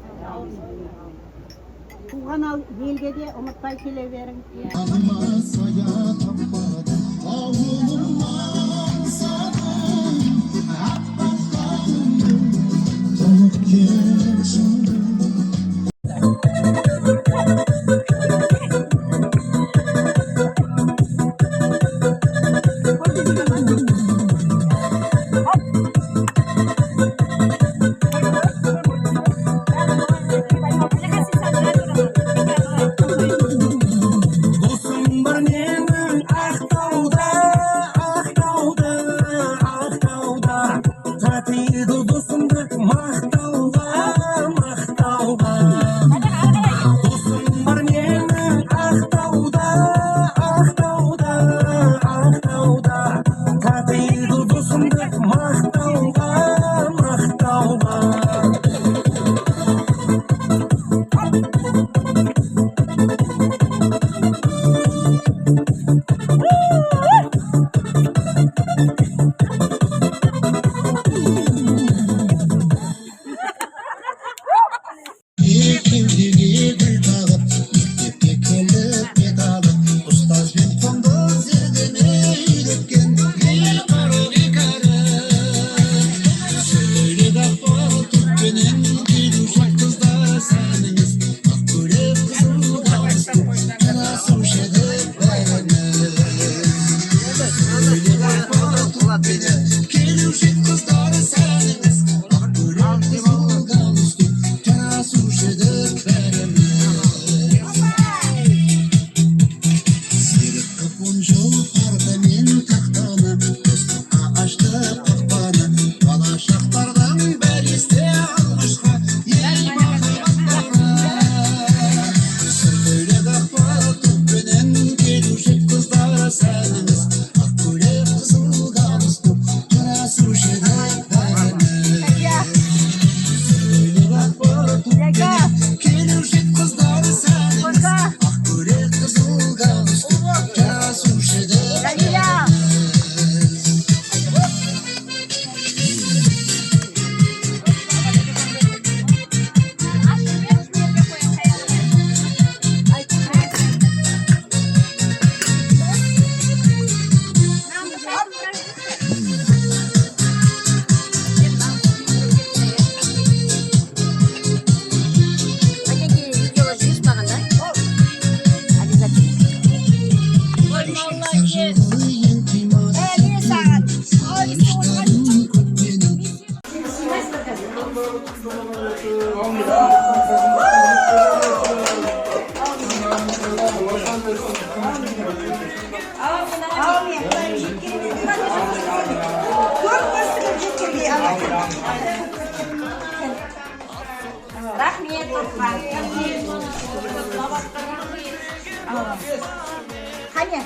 Tuwǵan al-, elge de umıtpay kele beriń. Alma saya tappadı, awılım ańsadım, appaqqanım, tókken shıńdım. Dosım bar meniń Aqtawda, Aqtawda, Aqtawda. Tatıydı dosımdı maqtawǵa, maqtawǵa. Dosım bar meniń Aqtawda, Aqtawda, Aqtawda. Tatıydı dosımdı maqtawǵa, maqtawǵa. Ekewdege gúl taǵıp, mektepke kelip bet alıp, ustaz benen qondı zerdeme úyretken, ey, qara biykarı. Sóylep aqpal tók penen keliwshi qızlar sánińiz. Aq kólek, qızıl galstuk, janasıwshı edik bárimiz. Keliwshi qızlar sánińiz. Aq kólek, qızıl galstuk, janasıwshı edik bárimiz. Siyrik qıp on jıl parta men taxtanı, doslıq Ashtı qaqpanı, bala shaqlardan bári este alǵıshqa, ey, maqabbatları. Sır kóylek, aqpal tók penen keliwshi qızlar sánińiz. Aq kólek, qızıl galstuk, janasıwshı edik bárimiz. Sır kóylek, aqpal tók penen keliwshi qızlar sánińiz. Aq kólek, qızıl galstuk, janasıwshı edik bárimiz. Raxmet, Turpan. Qáne,